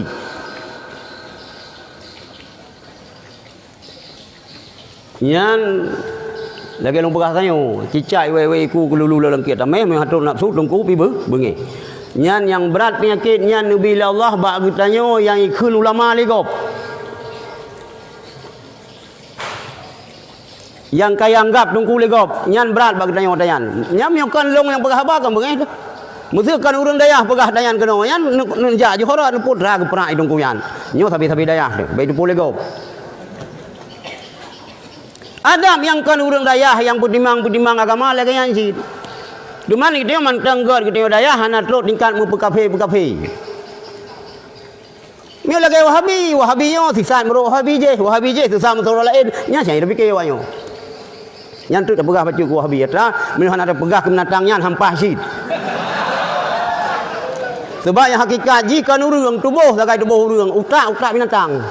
Nyan, lagèe lôn peugah tanyoe, cicak iwèe-iwèe iku keululu lam kiet tamèh, meuhadrop nafsu teungku pi beu-, beungèh. Nyan nyang brat peunyakét nyan neubi lé Allah bak geutanyoe nyang ikheun ulama lé gob. Nyang ka ianggap teungku lé gob, nyan brat bak geutanyoe watèe nyan. Nyan meunyoe kon lôn nyang peugah haba kon beungèh teuh. Meuseu kon ureueng dayah peugah tanyan keunoe, nyan neu-, neujak Johora neupot dra geupeurak i teungku nyan. Nyoe sabe-sabe dayah teuh, bèk teupot lé gob. Adab nyang kon ureueng dayah nyang peutimang-peutimang agama lagèe nyan cit. Teuma geutanyoe mantong göt geutanyoe dayah hana trok tingkat meupeukafé-peukafé. Nyoe lagèe Wahabi, Wahabi nyoe sisat meurok Wahabi jéh, Wahabi jéh sisat meurok laén, nyan nyang tapike awak nyoe. Nyan teuk tapeugah bacut keu Wahabi, atra meunyoe hana tapeugah keu binatang nyan hampah cit. Seubab nyang hakikat jih kon ureueng, tuboh sagai tuboh ureueng, utak, utak binatang.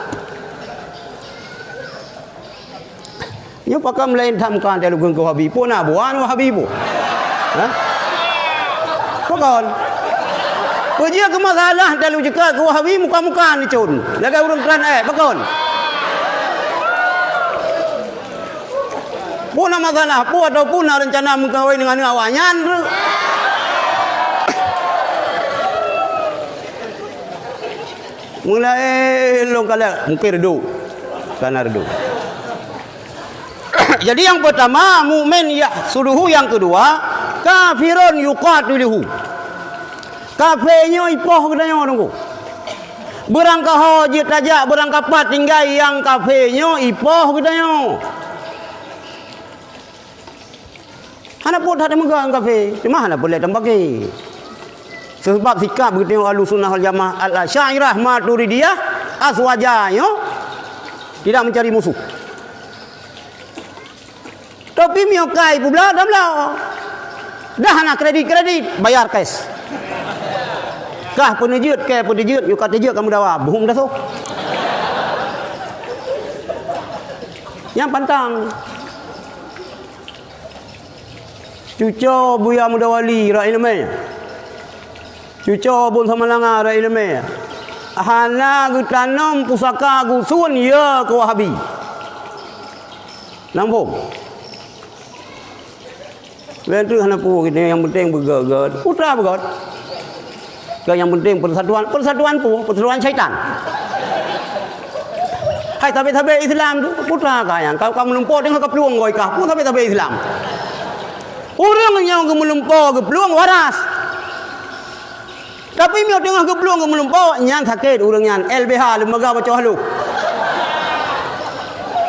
Nyoe pakon meulaén that muka teuh lôn kheun keu Wahabi. Peue na buan Wahabi peue? Hah? Pakon? Peue jeuet keu masalah teuh lôn ceukat keu Wahabi muka-muka neucon. Lagèe ureueng kran èk, pakon? Peue na masalah? Peue ataupun na reuncana meukawen deungon awak nyan? Meulaén lôn kalak mungken reudôk. Kana reudôk. Jadi nyang peutama, mukmin yahsuduhu, nyang keudua, kafirun yuqatiluhu. Kafé nyoe ipoh geutanyoe teungku. Beurangkaho jeuet tajak, beurangkapat tinggai nyang kafé nyoe ipoh geutanyoe. Hana peuet that meugah ngon kafé, teuma hana peuet lé tambagi. Seubab sikap geutanyoe Ahlussunnah wal Jamaah, Al-Asy'ariyah, Maturidiyah, Aswaja nyoe tidak mencari musuh. Tapi meunyoe kai peubloe, dah bloe. Dah hana kredit-kredit, bayar cash. Kah peuneujeuet, kèe peuneujeuet, nyoe ka teujeuet kamoe dawa, bohong dah soh. Nyang pantang. Cuco Buya Muda Wali, Rai Lemai. Cuco Bun Samalanga rot ileumèe. Hana geutanom pusaka gusuen ya keu Wahabi. Nang phom. Lheueh tu hana peue, kita nyang penting beugét-gét. Putra beugét. Kan nyang penting persatuan, persatuan peue? Persatuan syaitan. Hai sabe-sabe Islam tu, putra ka nyang kau ka meulumpoe teungoh ka plueng goe kah, peue sabe-sabe Islam. Ureueng nyang geumeulumpoe geuplueng waras. Tapi meunyoe teungoh geuplueng geumeulumpoe, nyan sakét ureueng nyan, L B H, lembaga baca haloh.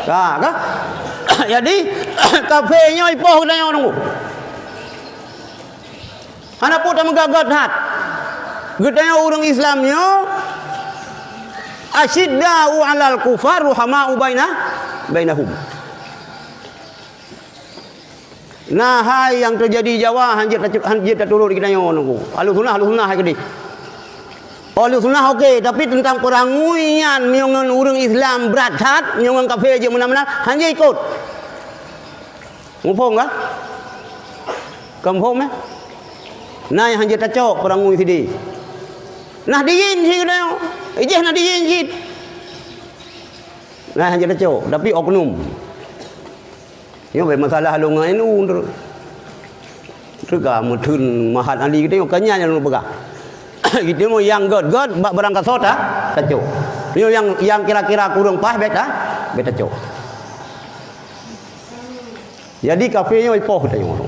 Ka, ka? Jadi, kafé nyoe ipoh geutanyoe nunggu. Hana peue tameugét-gét that. Geutanyoe ureueng Islam nyoe, asyidda'u 'alal kufar ruhama'u baina-, bainahum. Na hai nyang teujadi Jawa, hanjeuet tacu-, hanjeuet taturot geutanyoe nunggu. Ahlussunnah, Ahlussunnah hai keudeh. Ahlussunnah oke, tapi teuntang peurangui nyan meunyoe ngon ureueng Islam brat that, meunyoe ngon kafé jeuet meunan-meunan, hanjeuet ikot. Muphom ka? Ka muphom, eh? Na nyang hanjeuet tacok peurangui sideh. Nah diyin cit geutanyoe. Ijeh nah diyin cit. Nah hanjeuet tacok, tapi oknum. Nyoe bèk masalah lôn ngon N U tu. Teuka meutheun mahat Ali geutanyoe, ka nyan nyang lôn peugah. Geutanyoe nyang gét-gét bak barang kasoe ta, tacok. Nyoe nyang, nyang kira-kira kureueng paih bèk ta, bèk tacok. Jadi kafé nyoe ipoh geutanyoe.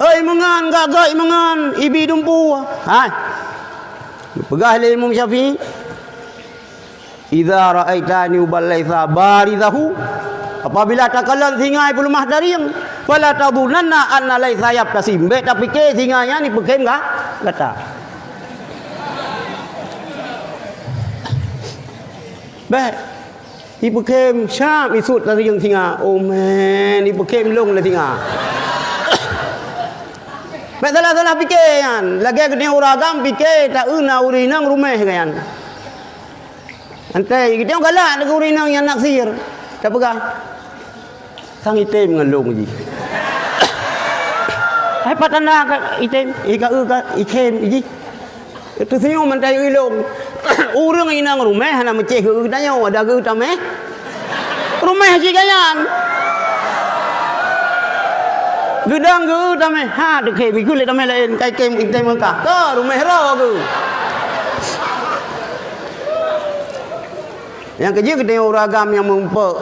Hei meungan, gagak meungan, ibi dumpu. Hai. Peugah lé Imam Syafi'i, "Idza ra'aita nuban laitsa barizahu," apabila takalon singa ipeulumah tarieng, "fala tadhunanna anna laitsa yabtasim," bèk tapike singa nyan ipeukhem ga-, gata. Bèk. Ipeukhem, syam isut tarieng singa. Oh man, ipeukhem lôn lé singa. Bèk salah-salah pike nyan. Lagèe geutanyoe ureueng agam pike taeu na ureueng inong ruméh geuh nyan. Antai geutanyoe galak deungon ureueng inong nyang naksir. Tapeugah, "Sang item ngon lôn jih." Hai pat tanda ka item, i ka eu ka ikhem jih. Teusenyum mantong ilôn. Ureueng inong ruméh hana meucéh geu-eu tanyoe, ada geu-eu tamèh. Ruméh cit gobnyan. Geudong geu-eu tamèh, ha, teukhém, ikheun lé tamèh laén, kai khém, item meukah. Ka ruméh droe geu. Nyang keujeuet geutanyoe ureueng agam nyang meurumpok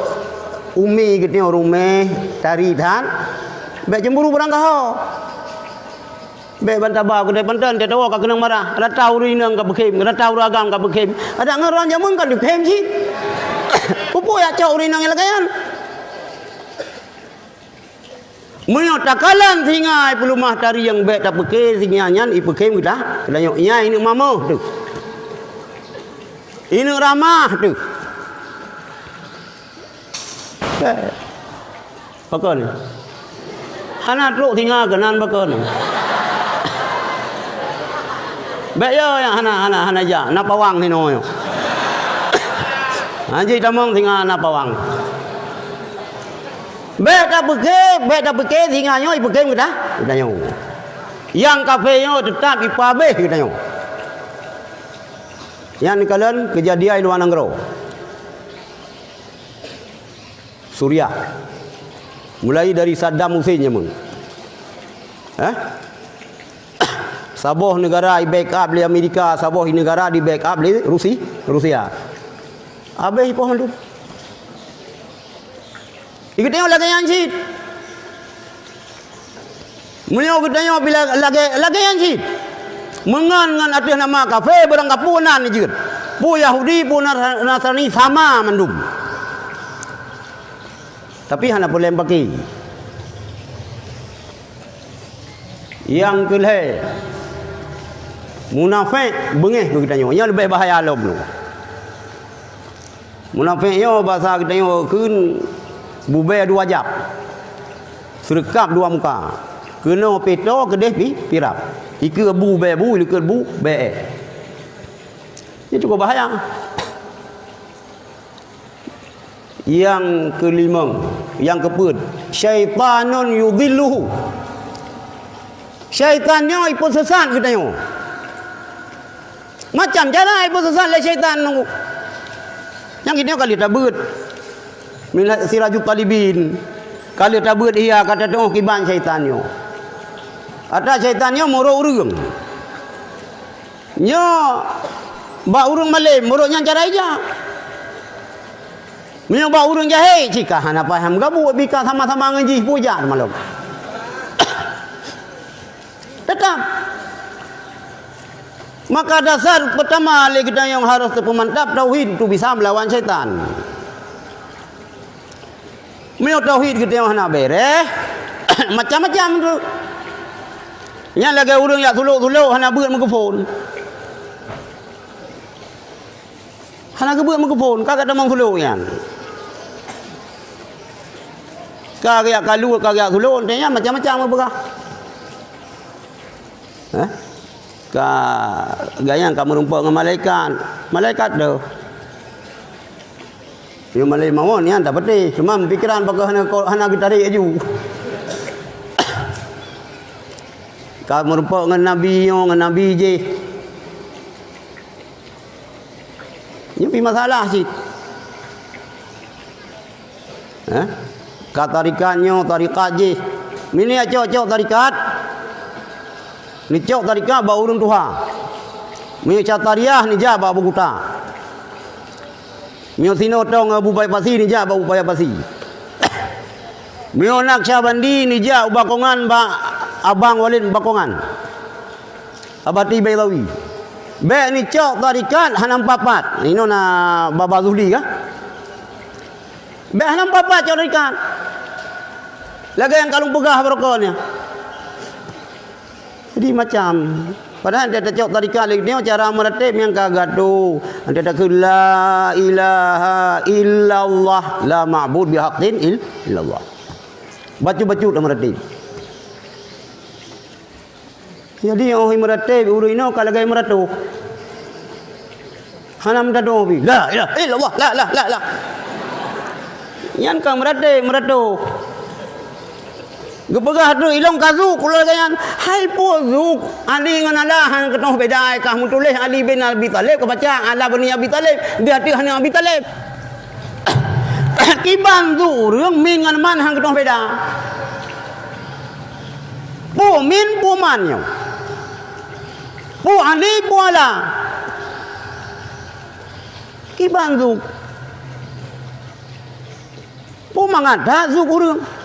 umi geutanyoe ruméh, tari that, bèk cemburu barangkaho. Bèk ban taba keudeh pantan, tatawa ka keunong marah. Rata ureueng inong ka beukhém, rata ureueng agam ka beukhém. Adak ngon ureueng jameun ka deukhém cit. Peue-peue jak cok ureueng inong nyang lagèe nyan? Meunyoe takalon singa ipeulumah tarieng, bèk tapike singa nyan ipeukhém geutanyoe. Nyan ineuk mamah teuh. Ineuk ramah teuh. Bèk. Pakon? Hana trok singa keunan pakon? Bèk yo nyang hana, hana, hana jak, na pawang sinoe nyoe. Hanjeuet tamong singa na pawang. Bèk tapike, bèk tapike singa nyoe ipeukhém geuta-, geutanyoe. Nyang kafé nyoe teutap ipeuhabéh geutanyoe. Nyan kalon keujadian luwa nanggroe. Suriah. Mulai dari Saddam Hussein jameun. Eh? Saboh neugara i-backup lé Amerika, saboh neugara di-backup lé Rusi-, Rusia. Habéh ipoh mandum. Geutanyoe lagèe nyan cit. Meunyoe geutanyoe bila lagèe, lagèe nyan cit. Meungon ngon ateueh nama kafé, barang kapeue nan jeuet. Peue Yahudi, peue Nas-, Nasrani, sama mandum. Tapi hana peureulèe baki. Nyang keulhèe, munafék beungéh keu geutanyoe. Nyoe leubeh bahaya lom nyoe. Munafék nyoe basa geutanyoe kheun bubé dua jab. Seureukab dua muka. Keunoe pito keudeh pi-, pirab. Ikeue bu bèe bu, ikeue bu bèe. Nyoe cukup bahaya. Nyang keulimong, nyang keupeuet, syaitanun yudhilluhu. Syaitan nyoe ipeusesat geutanyoe. Macam cara ipeusesat lé syaitan nyoe. Nyang geutanyoe ka lheueh tabeuet. Minhaj Sirajut Talibin. Ka lheueh tabeuet Ihya, ka tateu'oh kiban syaitan nyoe. Ata syaitan nyoe meurok ureuëng. Nyoe bak ureuëng malém, meurok nyan cara ija. Meunyoe bak ureuëng jahé, cit ka hana payah meugabuek, bika sama-sama ngon jih, peue jak malom. Teutap. Maka dasar peutama lé geutanyoe harôh teupeumantap tauhid untuk bisa meulawan syaitan. Meunyoe tauhid geutanyoe hana béreh, macam-macam tu. Nyan lagée ureuëng jak sulok-sulok hana beuet meukeupon. Hana geubeuet meukeupon, ka gata meusulok nyan. Ka geujak kalut, ka geujak sulok, entée nyan macam-macam geupeugah. Hah? Ka gayang ka meurumpok ngon malaikat. Malaikat tu. Nyoe malaikat mawon nyan tapeuteh, cuma pikiran pakai hana ko-, hana geutarek laju. Ka meurumpok ngon nabi nyoe, ngon nabi jih. Nyoe pi masalah cit. Eh? Ka tarikat nyoe, tarikat jih. Mini cok-cok tarikat. Ni cok tarikat bak ureuëng tuha. Mini Catariah ni jak bak Abu Kuta. Mio sinoe tong Abu Paya Pasi ni jak bak Abu Paya Pasi. Mio Naqsyabandi ni jak u Bakongan bak Abang Walid Bakongan. Abati Baidawi. Bék ni cok tarikat hana meupat-pat. Inoe na Baba Zuhli kah? Bék hana meupat-pat cok tarikat. Lagée nyang ka lôn peugah baroe nyoe. Jadi macam, padahai teucok tarikat lé nyoe cara meuratéb nyang ka gatoe. Teutakheun la ilaha illallah la ma'bud bihaqqin il-, illallah. Bacut-bacut dah meuratéb. Jadi, oh, meuratéb ureuëng inoe ka lagée meuratoh. Hana meudadoe pi. La ilaha illallah, la, la, la, la. Nyan ka meuratéb, meuratoh. Geupeugah tu ilong ka zuk, ulah lagée nyan. Hai peue zuk, Ali ngon Allah han keunoh beda, kah meutuléh Ali bin Abi Thalib, ka baca Allah bin Abi Thalib, di ateueh hana Abi Thalib. Kiban zuk ureuëng min ngon man han keunoh beda. Peue min, peue man nyoe. Peue Ali, peue Allah. Kiban zuk. Peue mangat that zuk ureuëng.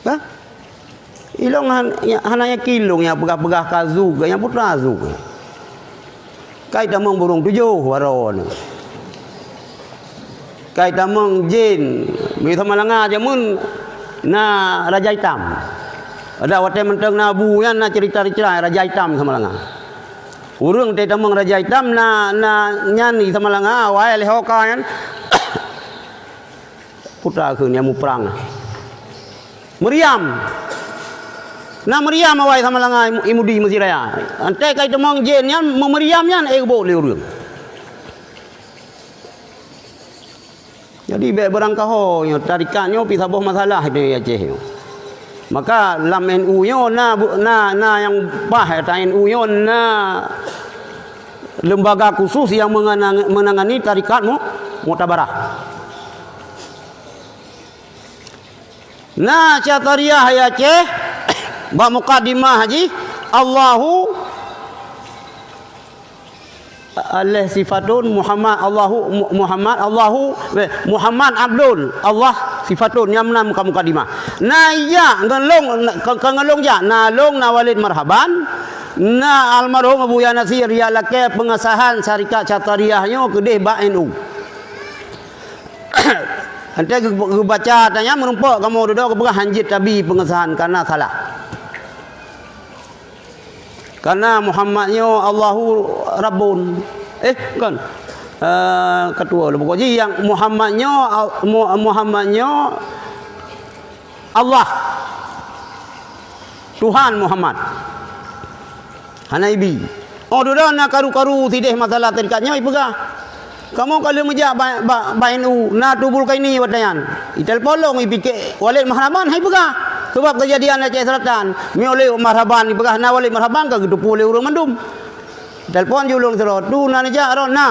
Hah? Ilong han-, ya, hana yakin lôn nyang peugah-peugah ka zuk, nyang putra zuk. Kai tamong burong tujoh waroe nyoe. Kai tamong jén, mi Samalanga jameun na Raja Itam. Ada watée mantong na bu nyan na cerita-cerita Raja Itam Samalanga. Ureuëng teutamong Raja Itam na, na nyan di Samalanga, awai lé ho ka nyan. Putra kheun nyang muprang. Meuriam. Na meuriam awai Samalanga i Mudi Meuseuraya. Antée kai teumong jén nyan, meumeuriam nyan, eh, geuboh lé ureuëng. Jadi, bék beurangkaho nyoe, tarikat nyoe pi saboh masalah di Aceh nyoe. Maka, lam N U nyoe na bu-, na, na nyang paih, ata N U nyoe na lembaga khusus nyang mengenang-, menangani tarikat mu-, muktabarah. Na Syatariah ya Aceh, bak mukadimah jih, Allahu alaih sifatun, Muhammad, Allahu, Mu-, Muhammad, Allahu, eh, Muhammad Abdul, Allah sifatun, nyang meunan muka-, mukadimah. Na ija ngon lôn, ka, ka ngon lôn jak, na lôn, na Walid Marhaban, na almarhum Abuya Nasir, ya lakée pengesahan syarikat Syatariah nyoe keudeh bak N U. Antée geu-, geubaca tanya meurumpok kamoe dudoe geupeugah hanjeuet tabi pengesahan karena salah. Karena Muhammad nyoe Allahu Rabbun. Eh, kon. Eh, ketua le pokok jih nyang Muhammad nyoe, Al-, Mu-, Muhammad nyoe Allah. Tuhan Muhammad. Hana ibi. Oh, dudoe na karu-karu sideh masalah tarikat nyoe ipeugah. Kamoe ka lheueh meujak ba, ba, ba N U, na Tubul Kaini watée nyan. Itelpon lôn, ipike Walid Mahraban, hai peugah. Sabab keujadian Aceh Selatan, meunyoe lé marhaban, jipeugah na Walid marhaban, ka geuteupeue lé ureuëng mandum. Telepon ju ulôn sidroe, "Tu na neujak rot na."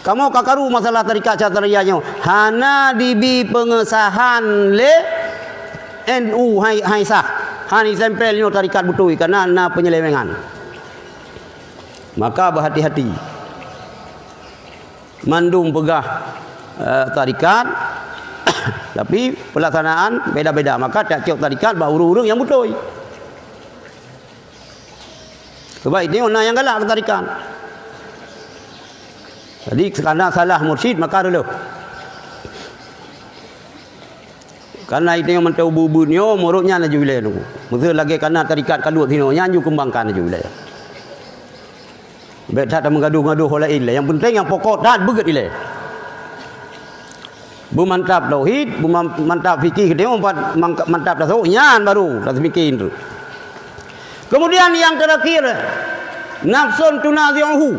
Kamoe ka karu masalah tarekat Syathariyah nyoe. Hana dibi peungesahan lé N U hai, hai sah. Hana jitempel nyoe tarekat beutôi, kareuna na penyelewengan. Maka, beuhati-hati. Mandum peugah, eh, tarekat, tapi peulaksanaan beda-beda. Maka, tiap-tiap tarekat bak ureuëng-ureuëng nyang beutôi. Sebab itu na nyang galak keu tarekat. Jadi, karena salah mursyid, maka reuloh. Karena itu nyang mantong ubeut-ubeut nyoe, meurok nyan laju ilée nunggu. Meuseu lagée kana tarekat ka duek sinoe, nyan ju keumbangkan laju ilée. Bék that tameugadoh-gadoh ho laén lé. Nyang penting nyang pokok that beugét ilée. Beumantap tauhid, beumantap fikih, keudéh mantap tasawuf, nyan baru taseumike tu. Kemudian yang terakhir, nafsun tunazi'uhu.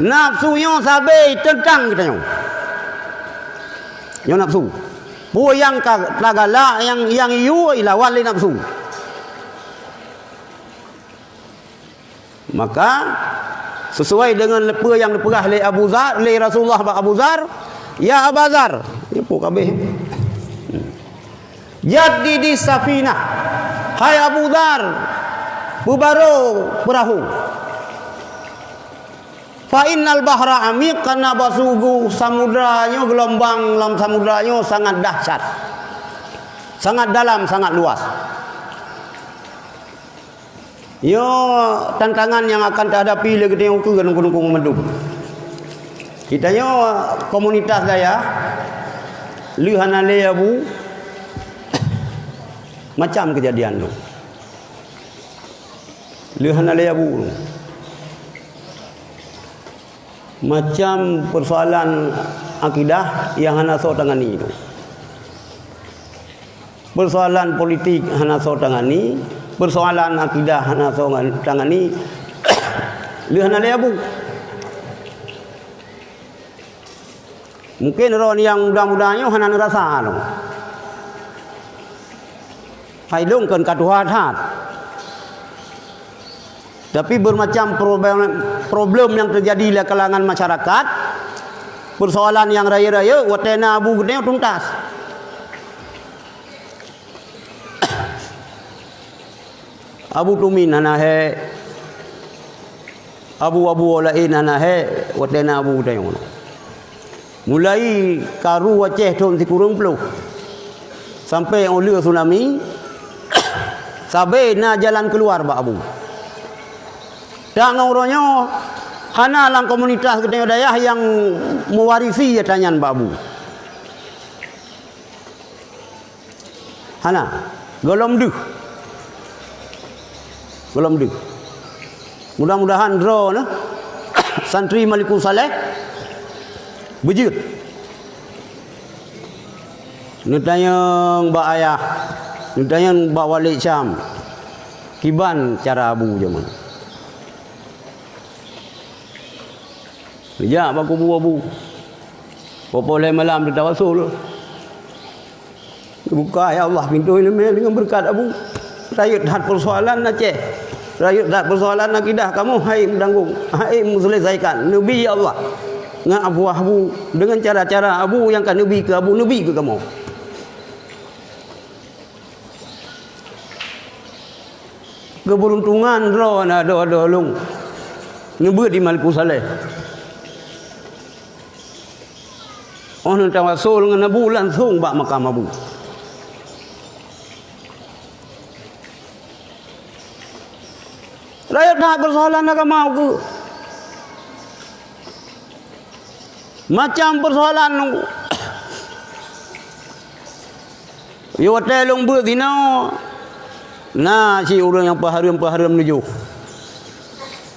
Nafsu nyoe sabe teuntang geutanyoe. Nyoe nafsu. Peue nyang ka tagalak, nyang, nyang yue ilawan lé nafsu. Maka, sesuai dengan peue nyang geupeugah lé Abu Dzar, lé Rasulullah bak Abu Dzar, "Ya Aba Dzar," nyoe peue kabeh. "Jaddidis safinah." Hai Abu Dzar, peubaroe peurahô. "Fa innal bahra amiq," karena bak saboh samudra nyoe, geulumbang lam samudra nyoe sangat dahsyat. Sangat dalam, sangat luas. Nyoe tantangan nyang akan tahadapi lé geutanyoe keu nungkong-nungkong mandum. Geutanyoe komunitas dayah, lheueh hana lé abu, macam keujadian nyoe. Lheueh hana lé abu. Macam persoalan akidah nyang hana soe tangani tu. Persoalan politik hana soe tangani, persoalan akidah hana soe tangani, lheueh hana lé abu. Mungkin droe nyang muda-muda nyoe hana neurasa lom. Hai lôn kon ka tuha that. Tapi bermacam problem, problem nyang teujadi lam kalangan masyarakat, persoalan nyang rayeuk-rayeuk, watée na abu geutanyoe tuntas. Abu Tumin hana hék, abu-abu laén hana hék, watée na abu geutanyoe. Mulai karu Aceh thon sikureueng ploh, sampai óh lheueh tsunami, sabe na jalan keuluar bak abu. Tanyoe uroe nyoe hana lam komunitas geutanyoe dayah nyang meuwarisi atra nyan bak abu. Hana. Gohlom deuh. Gohlom deuh. Mudah-mudahan droeneuh santri Malikussaleh beujeuet. Neutanyong bak ayah, neutanyong bak Walid Syam, kiban cara abu jameun. Neujak bak kubu abu. Poh-poh lhée malam teutawasul. Buka, ya Allah, pintoe ileumé deungon beureukat abu. Rayeuk that peusoalan Aceh. Rayeuk that peusoalan akidah kamoe, hai meutanggong, hai meuseulesaikan. Neubi, ya Allah, ngon afwah abu, deungon cara-cara abu nyang ka neubi keu abu, neubi keu kamoe. Keubeuruntongan droe na doh-doh lôn neubeuet di Malikussaleh. Óh lheueh tawasul ngon abu langsong bak makam abu. Rayeuk that peusoalan agama ukeue. Macam peusoalan. Yoh watée lôn beuet sinoe, na cit ureuëng nyang peuhareuem-peuhareuem nujoh.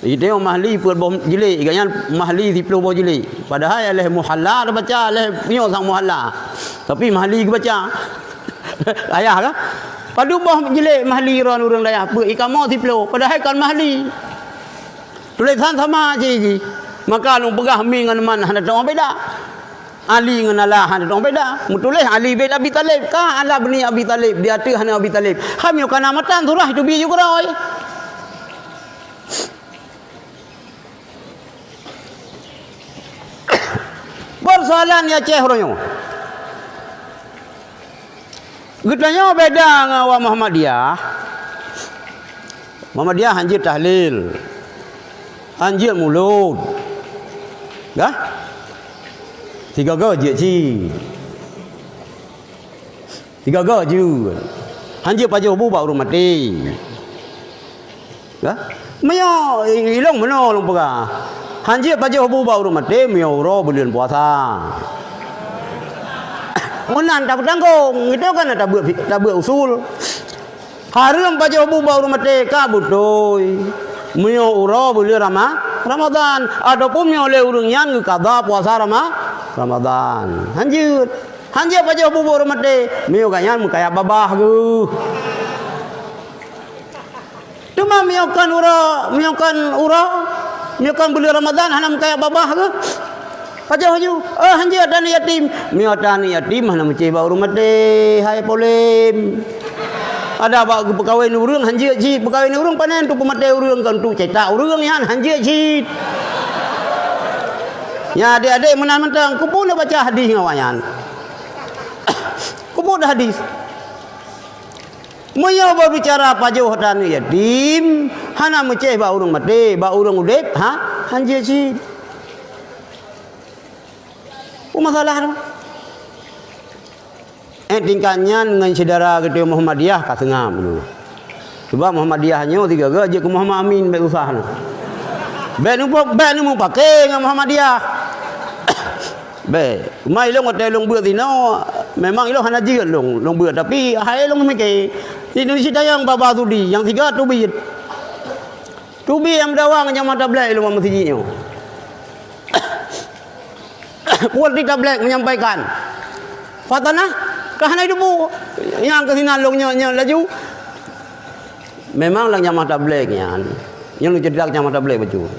Jiteueng mahli peuet boh jilek, gobnyan mahli siplôh boh jilek. Padahai lhée muhalla teubaca, lhée nyoe sang muhalla. Tapi mahli geubaca. Ayah ka? Padub boh jilek mahli droe ureuëng dayah peuet, ikamoe siplôh, padahai kon mahli. Tulésan sama cit jih. Maka lôn peugah mi ngon man hana teuma beda. Ali ngon Allah hana dong beda. Meutuléh Ali bin Abi Thalib. Ka Allah beuneuk Abi Thalib, di ateueh hana Abi Thalib. Khamio kana matan surah itu biju keurôi. Persoalan di Aceh uroe nyoe. Geutanyoe beda ngon awak Muhammadiyah. Muhammadiyah hanjeuet tahlil. Hanjeuet mulod. Dah? Tiga go jeuet ci. Tiga go jeuet. Hanjeuet pajoh bu bak ureuëng maté. Dah? Meunyoe ilong meunoe lôn peugah. Hanjeuet pajoh bu bak ureuëng maté, meunyoe uroe buleuen puasa. Meunan tapeutanggong, itu kan tabeuet, tabeuet usul. Hareuem pajoh bu bak ureuëng maté ka beutôi. Meunyoe uroe buleuen Rama-, Ramadhan, ataupun meunyoe lé ureuëng nyan geukada puasa Rama-, Ramadhan. Hanjeuet. Hanjeuet pajoh bu bak ureuëng maté. Meunyoe gobnyan meukayap babah geuh. Teuma meunyoe kon uroe, meunyoe kon uroe, meunyoe kon buleuen Ramadhan hana meukayap babah geuh. Pajoh ju, oh, hanjeuet ata aneuk yatim. Meunyoe ata aneuk yatim hana meucéh bak ureuëng maté, hai polém. Ada bak geupeukawen ureuëng hanjeuet cit, peukawen ureuëng panen tu peumaté ureuëng kan tu cetak ureuëng nyan hanjeuet cit. Nya adék-adék meunan mantong, kubu na baca hadis ngon awaknyan. Kubu na hadis. Meunyoe beubicara pajoh ata aneuk yatim, hana meucéh bak ureuëng maté, bak ureuëng udeb, ha, hanjeuet cit. Peue masalah tu? Eh, tingkat nyan ngon syedara geutanyoe Muhammadiyah ka seungab dulu. Sebab Muhammadiyah nyoe tiga-tiga jeuet keu Muhammad Amin, bék usah na. Bék neupeu-, bék neumeupaké ngon Muhammadiyah. Bék. Mai lôn watée lôn beuet sinoe, memang ilôn hana jeuet lôn, lôn beuet, tapi hai lôn meuké. Di Indonesia tayang baba Sudi, nyang tiga teubiet. Teubiet nyang meudawa ngon jamaah tabligh ilôn meuseujid nyoe. Kuat di tabligh menyampaikan. Fatanah, ka hana jiteupeue. Nyang keusinan lôn nyoe, nyoe laju. Memang lam jamaah tabligh nyan, nyoe lôn ceurita jamaah tabligh bacut.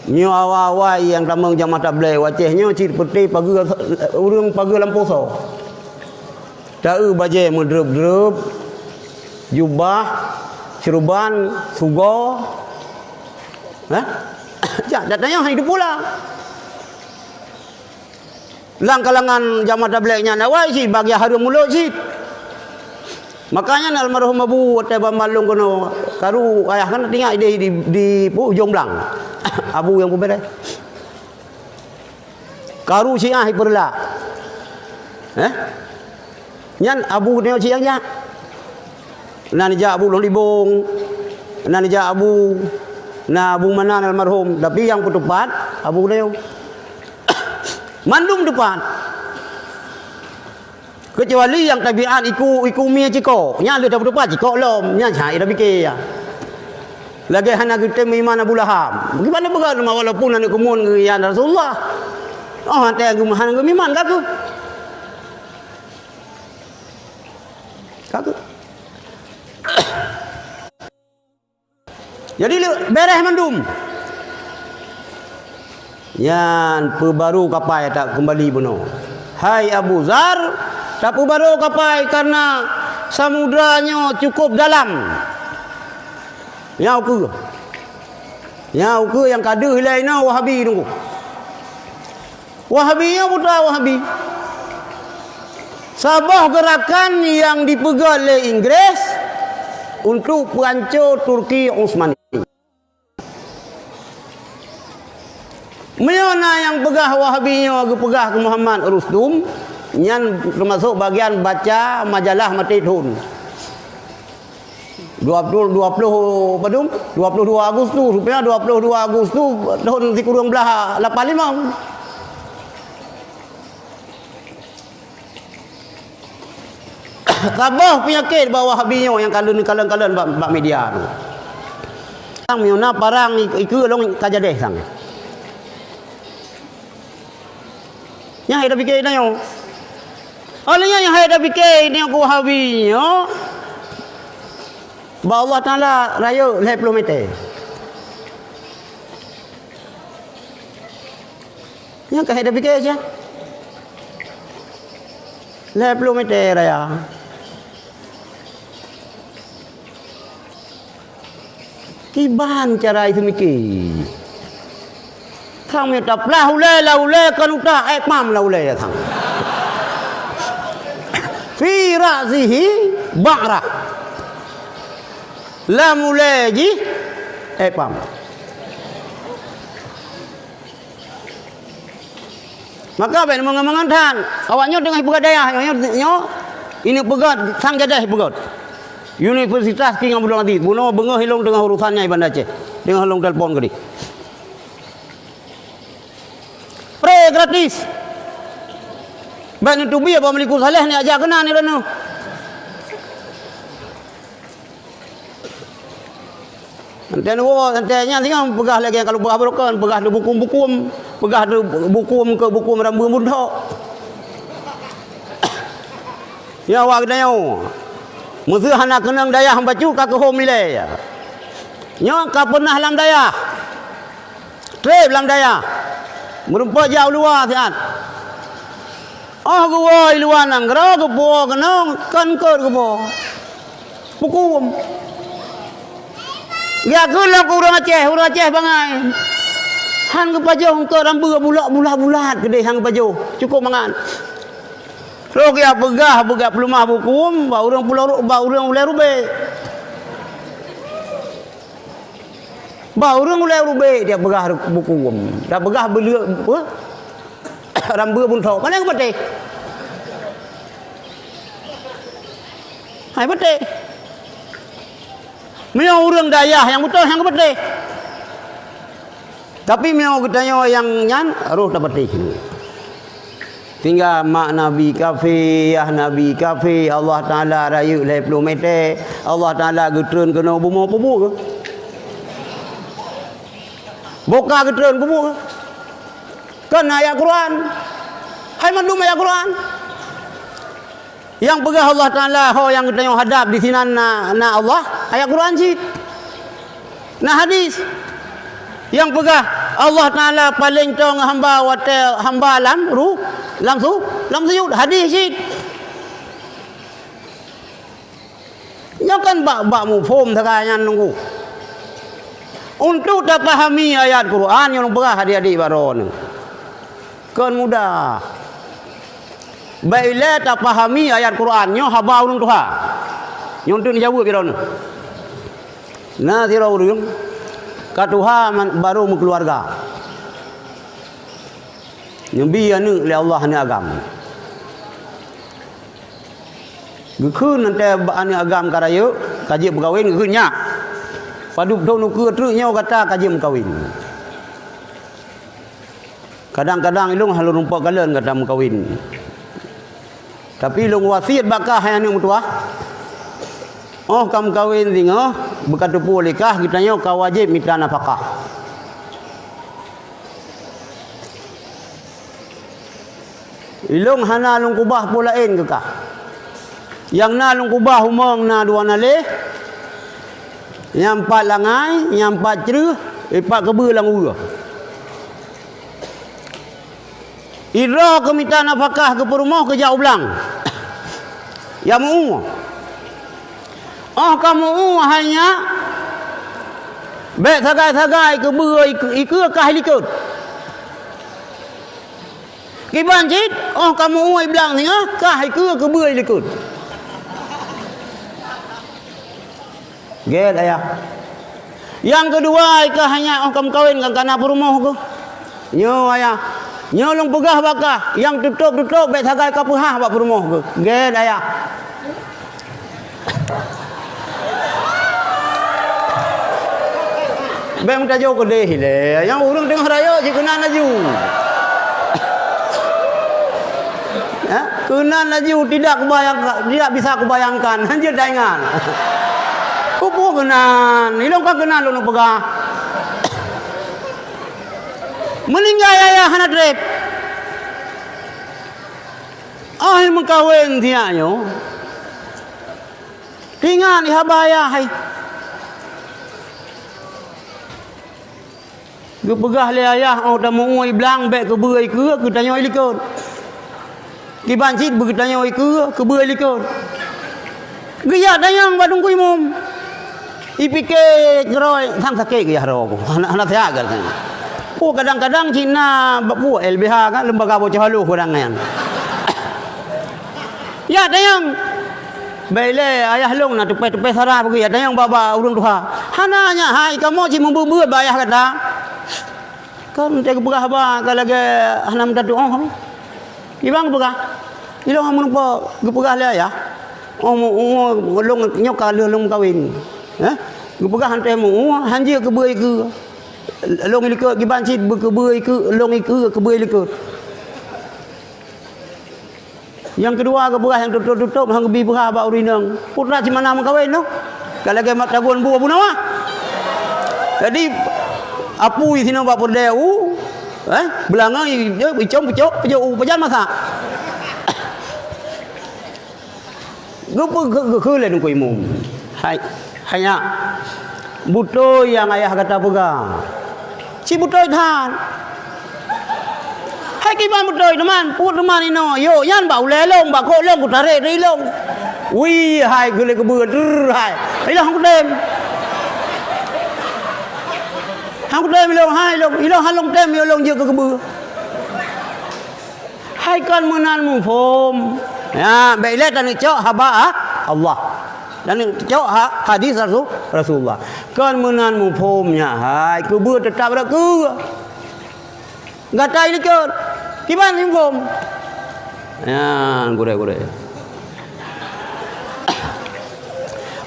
Nyoe awai-awai nyang tamong jamaah tabligh u Aceh nyoe cit peuté pageue ureuëng pageue lampôh soe. Ta-eu bajée meudreueb-dreueb, jubah, syeuruban, sugoe. Hah? Jak, dak tanyoe hai dipula. Lam kalangan jamaah tabligh nyan awai cit bagi hareuem mulod cit. Makanya almarhum Abu watée ban lôn keunoe karu ayah kan tinggai di, di, di pu-, Ujong Blang. Abu nyang peubeuréh. Karu Syiah ipeureulah. Eh? Nyan Abu nyoe cit nyang jak. Na neujak Abu Lôn Libong, na neujak Abu, na Abu Manan almarhum, tapi nyang peutupat Abu Lôn. Mandum tupat. Keucuali nyang tabiat iku, iku mie cikok, nyan lheueh tapeutupat cikok lom, nyan cit hana pike ya. Lagée hana geutem iman Abu Lahab. Bagaimana beugah walaupun aneuk keumuen geuian Rasulullah. Oh, hana geu-, hana geuiman ka keuh. Ka keuh. Jadi le-, beres mandum. Nyan peubaru kapai takeumbali bunoe. Hai Abu Zar, tapeubaru kapai karena samudra nyoe cukup dalam. Nyang ukeue. Nyang ukeue nyang ka deuh ilée inoe Wahabi nunggu. Wahabi nyoe buta Wahabi. Saboh geurakan nyang dipeugét lé Inggris untuk peuhanco Turki Utsmani. Meunyoe na nyang peugah Wahabi nyoe geupeugah keu Muhammad Rustum, nyan teumasok bagian baca majalah maté thon. Dua puluh, dua puluh padum? Dua puluh dua Agustus, rupanya dua puluh dua Agustus tahun sikureueng blaih lapan lima. Saboh peunyakét bak Wahabi nyoe nyang kalon-kalon bak, bak media tu. Meunyoe na parang ik-, ikeue lôn ka jadeh sang. Nyan hai tapike tanyoe. Oleh nyan nyang hai tapike tanyoe keu Wahabi nyoe, bak Allah Taala rayeuk lhée ploh mete. Nyan ka hai tapike sia. Lhèe ploh mètè raya. Kiban cara itu miki. Sang mita plah ulèe, lam ulèe kon utak, eh, pam lam ulèe ya sang. Fi ra'sihi ba'rah. Lam ulèe jih, eh, pam. Maka bèk mangat-mangat that. Awak nyoe teungoh peugah dayah, nyoe, nyoe, ini peugah sang jadeh peugah. Universitas King Abdul Aziz, bunoe beungoh ilong teungoh urusan nyang Banda Aceh. Teungoh ilong telepon keudeh. Pre gratis. Bèk neuteubiet bak Meuliku Saleh ni aja keunan ni droeneuh. Teuntèe neuwoe, teuntèe nyan singoh peugah lagèe kalu peugah beurokon, peugah teubukum-bukum, peugah teubukum keu bukum rambu buntok. Ya, awak geutanyoe. Meuseu hana keunong dayah bacut ka keuhom ilèe. Nyoe ka peunah lam dayah. Trép lam dayah. Meurumpok jak u luwa siat. Óh geuwoe i luwa nanggroe geupuwoe keunong, kon eungkôt geupuwoe. Bukum. Geujak keu lom keu ureueng Aceh, ureueng Aceh bangai. Han geupajoh eungkôt rambu bulok bulat-bulat keudeh han geupajoh. Cukôp mangat. Trok geujak peugah, peugah peuleumah bukum, bak ureueng pulo ru-, bak ureueng ulèe rubek. Bak ureueng ulèe rubek dia peugah ru-, bukum. Dia peugah beuleuk, apa? Rambu buntok. Mana yang beuteh? Hai beuteh. Meunyoe ureueng dayah nyang beutôi nyang geupatéh. Tapi meunyoe geutanyoe nyang nyan, roh tapatéh. Sehingga mak Nabi kafé, yah Nabi kafé, Allah Taala rayeuk lhèe ploh mètè, Allah Taala geutreun keunoe bumoe peubuet keuh. Boka geutreun peubuet keuh. Kan ayat Quran. Hai mandum ayat Quran. Nyang peugah Allah Taala, ho nyang geutanyoe hadab disinan na, na Allah, ayat Quran cit. Na hadis. Nyang peugah Allah Taala paleng toe ngon hamba watèe hamba lam ru-, lam su-, lam sujud, hadis cit. Nyoe kan bak, bak muphom sagai nyan nunggu. Untuk tapahami ayat Quran nyang peugah adik-adik bak droeneuh. Kon mudah. Bèk ilèe tapahami ayat Quran nyoe haba ureueng tuha. Nyoe teuk neujaweueb droeneuh. Na sidroe ureueng ka tuha man-, barô meukeuluwarga. Neubi aneuk lé Allah aneuk agam. Geukheun teuntèe bak aneuk agam ka rayeuk, ka jeuet meukawen, geukheun nyak. Padub thon ukeue treuk nyoe gata ka jeuet meukawen. Kadang-kadang ilôn hana lôn rumpok kalon gata meukawen. Tapi lôn wasiet bak kah hai aneuk meutuwah, óh ka meukawen singoh, beuka teupeu lé kah geutanyoe ka wajéb mita nafakah. Ilôn hana lôn keubah peue laén keu kah. Nyang na lôn keubah umong na dua naleh, nyang pat langai, nyang pat creueh, ipat keubeue lam ueh. Idroe keu mita nafakah keu peurumoh keu jak u blang. Ya meu-ueh. Óh ka meu-ueh hai nyak, bèk sagai-sagai keubeue ikeue, ikeue kah likot. Kiban cit, óh ka meu-ueh i blang singoh, kah ikeue keubeue likot. Gét ayah. Nyang keudua, i kah hai nyak óh ka meukawen kan kana peurumoh keuh. Nyoe ayah. Nyoe lôn peugah bak kah, nyang tutôp-tutôp bèk sagai ka peuhah bak peurumoh keuh. Gét ayah. Bèk meutajô keudeh ilèe. Nyang ureueng teungoh rayeuk jikeunan laju. Ya, keunan laju tidak kubayangka-, tidak bisa kubayangkan. Hanjeuet taingat. Peue keunan, ilôn ka keunan lôn peugah. Meuninggai ayah hana trép. Óh meukawen siat nyoe. Ingat di haba ayah hai. Geupeugah lé ayah, óh tameu-ueh i blang bèk keubeue ikeue, keu tanyoe i likot. Kiban cit beugeutanyoe ikeue, keubeue likot. Geujak tanyong bak Teungku Imum. Ipike keudroe, sang sakét geuyah droe ku. Hana, hana sihat geutanyong. Oh, kadang-kadang cit na bak peue L B H kan, lembaga bocoh haloh kadang nyan. Jak tanyong. Bèk lé ayah lôn na teupèh-teupèh sarah beugöt, jak tanyong bak, bak ureueng tuha. Hana nyan, hai kamoe cit meubeuet-beuet bak ayah gata. Kan teupeugah haba ka lagèe hana meuta tuoh. Kiban geupeugah, ilôn hana meurumpok geupeugah lé ayah. Oh, mu-, mu-, lôn nyoe ka lheueh lôn meukawen. Eh? Geupeugah hana teuh mu-, hanjeuet keubeue ikeue. Lôn likot kiban cit beukeubeue ikeue, lôn ikeue keubeue likot. Nyang keudua geupeugah nyang tutôp-tutôp hana geubi peugah bak ureueng inong. Putra cit mana meukawen noh. Ka lagèe mat tagun bu Abu Nawas. Jadi apui sinoe bak peureudèe u, eh, beulangöng icom pucok, pucok u pajan masak. Geupeu-, geu-, geukheun lé Teungku Imum. Hai, hai nyak. Beutôi nyang ayah gata peugah. Cit beutôi that. Hai kiban beutôi teuma, peue teuma inoe. Yok nyan bak ulèe lôn, bak kok lôn kutarek dari lôn. Wih, hai geulé keubeue, drrr, hai. Ilôn han kutem. Han kutem ilôn, hai ilôn, ilôn han lôn tem, ilôn jeuet keu keubeue. Hai kon meunan muphom. Ya, bèk lé taneuk cok haba, ah, Allah. Taneuk cok ha-, hadis Rasul, Rasulullah. Kon meunan muphom nyak hai, keubeue teutap rot keue. Gata ilikot. Kiban muphom. Ya, gurèe-gurèe.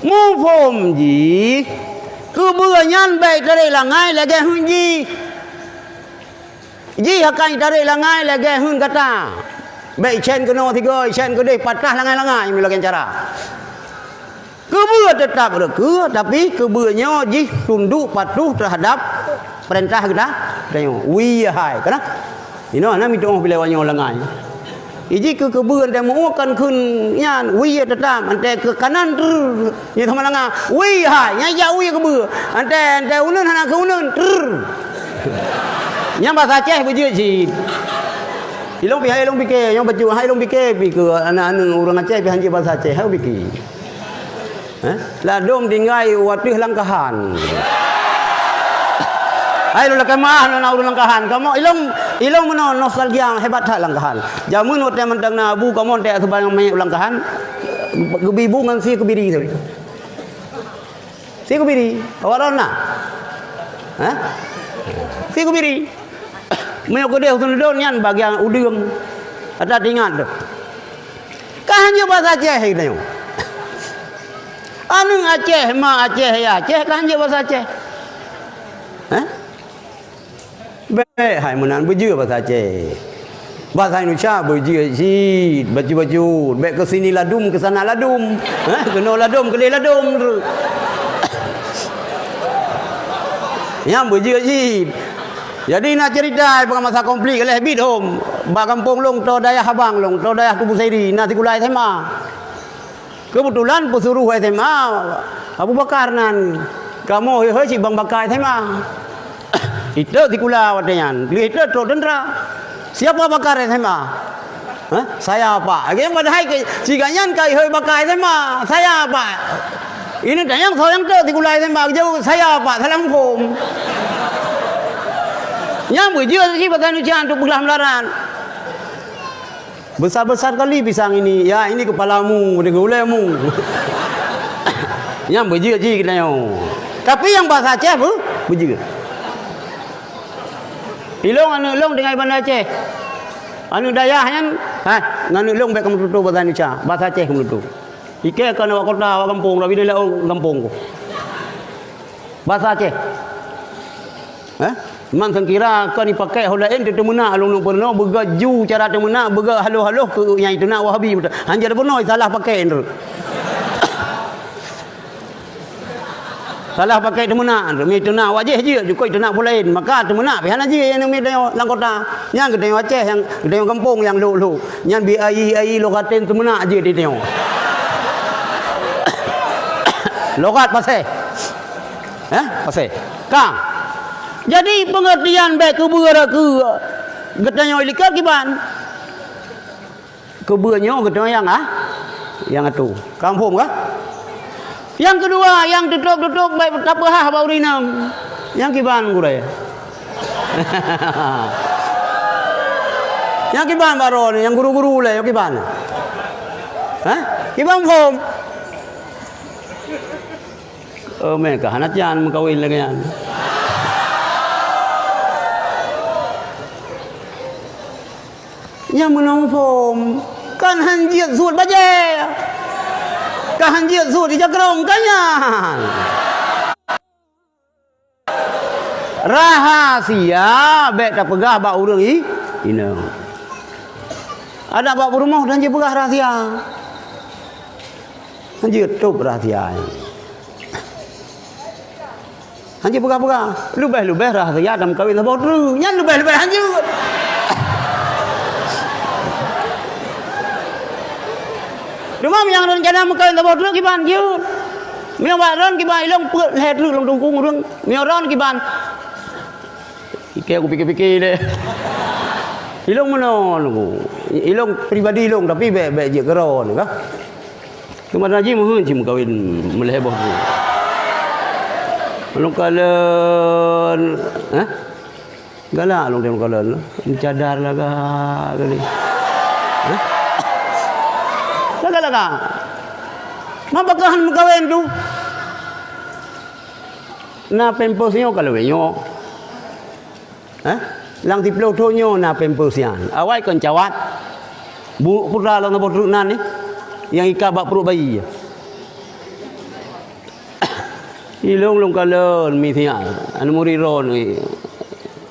Muphom jih, keubeue nyan bèk tarek langai lagèe heuet jih. Jih akan itarek langai lagèe heuet gata. Bèk icen keunoe sigoe, icen keudeh, patah langai-langai meulagèe cara. Keubeue teutap rot keue, tapi keubeue nyoe jih tunduk patuh teuhadap peurintah geuta, geutanyoe. Wih hai, kana? Inoe hana meutuoh bilèe wanyoe langai. Iji keu keubeue teuh meuukeue kheun nyan, wie teutap, antée keu kanan, trrr, nyan sama langa, wie hai, nyan jak wie keubeue, antée, antée uneun hana keu uneun, trrr. Nyan basa Aceh beujeuet cit. Ilong pih hai ilong pike, nyang bacut hai ilong pike pih keu aneuk-aneuk ureuëng Aceh pih hanjeuet basa Aceh, hai pike. Eh? Ladom tinggai u ateueh langkahan. Hai lôn lakée meuah lôn na ureuëng langkahan. Kamoe ilong, ilong meunoe nostalgia hebat that langkahan. Jameun watée mantong na abu kamoe teuh seubang manyét u langkahan. Geubi bu ngon sie keubiri teuh. Sie keubiri. Awak droe na? Hah? Sie keubiri. Meunyoe keudeh uteuen lôn nyan bagian udeueng. Ata teuingat teuh. Ka hanjeuet basa Aceh geutanyoe. Aneuk Aceh, ma Aceh, ya Aceh, ka hanjeuet basa Aceh. Hah? Bék hai meunan beujeuet basa Aceh. Basa Indonesia beujeuet cit, bacut-bacut. Bék keu sini ladum, keu sana ladum. Hah? Keunoe ladum, keudeh ladum. Nyan beujeuet cit. Jadi na cerita, peue masa konflik lheueh bit hom. Bak gampông lôn, toe dayah abang lôn, toe dayah Teungku Busairi, na sikula S M A. Keubeutulan peusuroh S M A Abu Bakar nan. Kamoe hôi-hôi cit bang baka S M A. Iteuk sikula watée nyan, lheueh iteuk trok teuntra. Siapa bakar S M A? Hah? Saya, Pak. Lagée padahai ke, sigoe nyan ka ihôi baka S M A. Saya, Pak. Ini tanyong soe nyang teuk sikula S M A, geujaweueb, "Saya, Pak." Salah muphom. Nyan beujeuet cit basa Indonesia untuk peugah meularat. Besar-besar kali pisang ini. Ya, ini kepalamu, deungon ulemu. Nyan beujeuet cit geutanyoe. Tapi nyang basa Aceh beu-, beujeuet. Ilong aneuk lôn tinggai Banda Aceh. Aneuk dayah nyan, ha, ngon aneuk lôn bék kamoe tutoe basa Indonesia, basa Aceh kamoe tutoe. Ikée kon awak kota, awak gampông, tapi dia laôt gampông ku. Basa Aceh. Eh? Man sangkira kon ipakék ho laén teuh teumeunak lôn peurunoe, beugét ju cara teumeunak, beugét haloh-haloh keu nyang iteunak Wahabi. Hanjeuet peurunoe salah pakék nyan. Salah pakék teumeunak, mi teunak wajéh jeuet, jukôi teunak peue laén. Maka teumeunak pih hana jeuet nyang mi tanyoe lam kota. Nyang geutanyoe Aceh, nyang geutanyoe gampông nyang lhok-lhok. Nyan bi ai-ai logaten teumeunak jeuet di tanyoe. Logat Pasé. Hah? Pasé. Ka. Jadi pengertian bék keubeue rot keue geutanyoe likot kiban. Keubeue nyoe geutanyoe nyang, ah, nyang atoe. Ka muphom kah? Nyang keudua, nyang tutôp-tutôp bèk tapeuhah bak ureueng inong. Nyang kiban gurèe. Nyang kiban baroe nyoe, nyang guru-guru lé, nyang kiban. Hah? Kiban muphom. Oh, meuka hana tian meukawen lagèe nyan. Nyang meunan phom, kan han jeuet suet bajèe. Kan han jeuet suet ija keurong, kan nyan. Rahasia bèk tapeugah bak ureueng i-, inong. Adak bak peurumoh dan jipeugah rahasia. Han jeuet tôp rahasia. Han jeuet peugah-peugah. Leubeh-leubeh rahasia dan meukawen saboh treuk. Nyan leubeh-leubeh han jeuet. Cuma meunyo rencana meukawen saboh treuk kiban jeuet. Meunyo bak droen kiban ilong peuet lhèe treuk lôn tungkong ureueng. Meunyo droen kiban Ikeu kupike-pike lé. Ilong meunoe nunggu. Ilong pribadi ilong, tapi bèk, bèk jeuet keudroe nyoe kah. Teuma na jih meuheuet cit meukawen meulhèe boh tu. Lôn kalon, eh? Galak lôn kalon. Cadar lagak kali. Eh? Lagak-lagak. Ma pakon han meukawen tu? Na pampers nyoe ka lawét nyoe. Hah? Lam siplôh thôn nyoe na pampers nyan. Awai kon cawat. Bu-, putra lôn saboh treuk nan nyoe. Nyang ikat bak pruet bayi. Ilong lôn kalon misian. Aneuk murit droen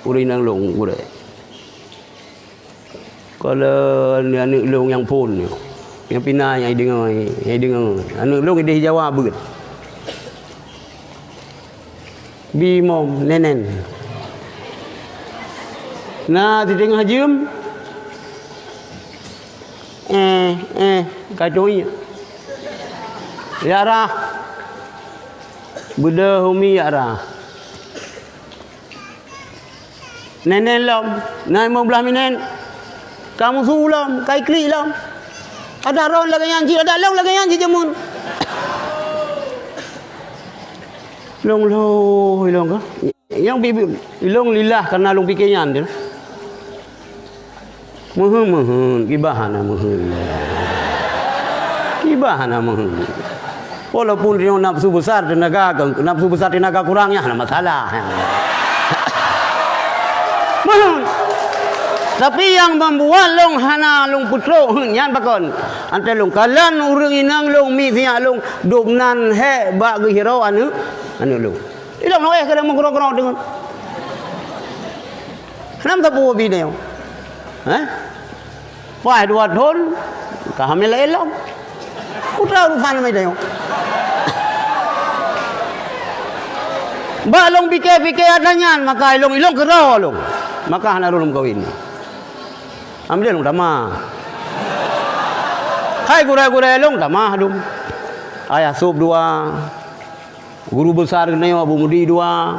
ureueng inong lôn gurèe. Kalon aneuk lôn nyang phôn nyoe. Nyang pih na nyang ideungoe, nyang ideungoe. Aneuk lôn idéh Jawa beuet. Bimom, nenen. Na siteungoh jeuem. Eh, eh, ka doi. Ya rah. Beudôh umi ya rah. Nenen lom, na limong blaih minèt. Ka musu lom, ka iklik lom. Adak droen lagèe nyan cit, adak lôn lagèe nyan cit jameun. Lôn lhôi lôn ka. Nyang bi-, bi-, ilong lillah kareuna lôn pike nyan tu. Meuheuet-meuheuet, kiban hana meuheuet. Kiban hana meuheuet. Walaupun tanyoe nafsu besar teunaga, nafsu besar teunaga kurang, nyan hana masalah. Meuheuet. Tapi nyang membuat lôn hana lôn peutrok heuet nyan pakon? Antée lôn kalon ureuëng inong lôn, mi siyak lôn, dum nan hék bak geuhiro aneuk, aneuk lôn. Ilong noe keuneuk meukeurong-keurong deungon. Hana meuteupeu ubit nyoe. Hah? Paih dua thon, ka hamil lé lom. Peue urusan meutanyoe. Bak lôn pike-pike ata nyan, maka ilong, ilong keudroe lôn. Maka hana lôn meukawen. Amdeh lôn tamah. Hai gurée-gurée lôn tamah dum. Ayah sôb dua. Guru besar geutanyoe Abu Mudi dua,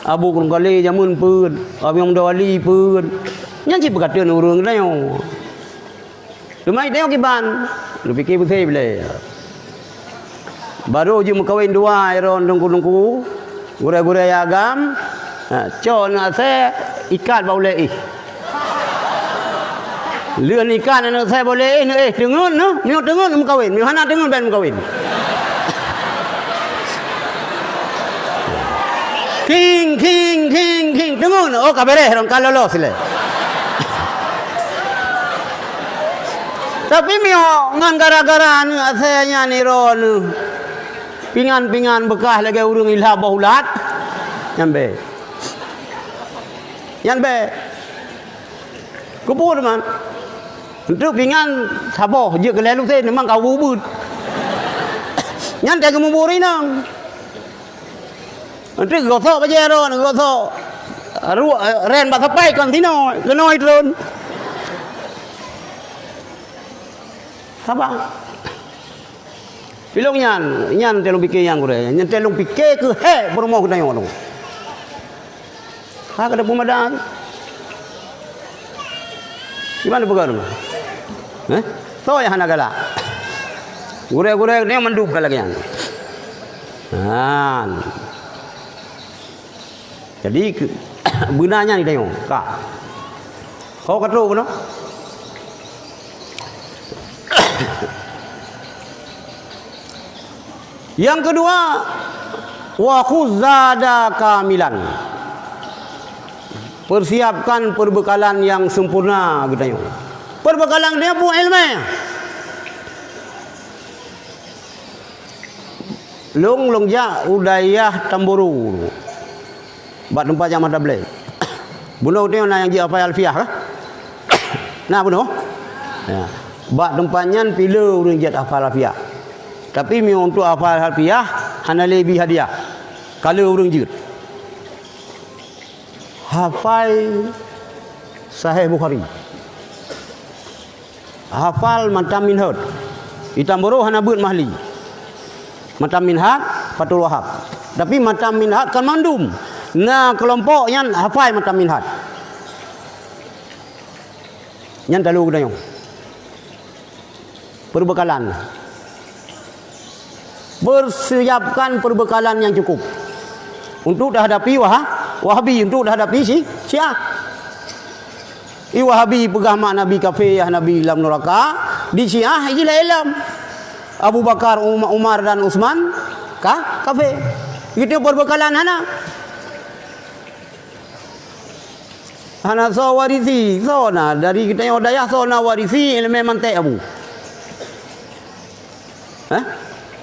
Abu Krueng Kale jameun peuet, Abu Muda Wali peuet. Nyan cit peukateuen ureuëng geutanyoe. Teuma geutanyoe kiban, neupike beusé bilée. Barô jeuet meukawen dua droen teungku-teungku, gurée-gurée agam, ha, cok aneuk asée ikat bak ulée éh. Lheueh nikah aneuk asée boleh éh, éh teungeut nyoe, meunyoe teungeut meukawen, meunyoe hana teungeut ban meukawen. King, king, king, king, teungeut, oh ka beres dong, ka lolos lé. Tapi meunyoe ngon gara-gara aneuk asée nyan droeneuh pingan-pingan beukah lagée ureuëng ilham boh ulat, nyan bèk. Nyan bèk. Keupeue teuma? Enteuk pingan saboh jeuet keu lhèe lusen memang ka ubeuet. Nyan teuh geumubu rinang. Enteuk geugosok bajée droen, geugosok ruek, eh, ren bak sapai kon sinoe, keunoe tron. Saba. Ilong nyan, nyan teuh lôn pike nyang gurée, nyan teuh lôn pike keu hék peurumoh geutanyoe lôn. Ka, ka tapeumada. Di mana peugah tu? Eh? Soe nyang hana galak? Gurée-gurée nyoe mandum ka lagée nyan. Nah. Jadi, ke-, beuna nyan geutanyoe, ka. Ho ka trok keunoe. Nyang keudua, wa khudz zada kamilan. Persiapkan perbekalan yang sempurna geutanyoe. Perbekalan geutanyoe peue? Iéleumé. Lôn, lôn jak u dayah Tamboro. Bak teumpat jak mata blé. Bunoe teuh na nyang jeuet hafai Alfiah kah? Na bunoe? Ya. Bak teumpat nyan pih le ureuëng jeuet hafai Alfiah. Tapi meunyoe untuk hafai Alfiah, hana lé bi hadiah. Ka le ureuëng jeuet. Hafai Sahih Bukhari. Hafal matan Minhaj. Di Tamboro hana beuet Mahli. Matan Minhaj, Fathul Wahab. Tapi matan Minhaj kan mandum. Na keulompok nyan hafai matan Minhaj. Nyan talu geutanyoe. Perbekalan. Persiapkan perbekalan yang cukup untuk tahadapi Waha-, Wahabi, untuk tahadapi Syi-, Syiah. I Wahabi peugah mak Nabi kafé, yah Nabi lam neraka, di Syiah jih lom. Abu Bakar, Uma-, Umar dan Utsman ka kafé. Gitu perbekalan hana. Hana soe warisi, soe na dari geutanyoe dayah soe na warisi iéleumé manték Abu. Hah?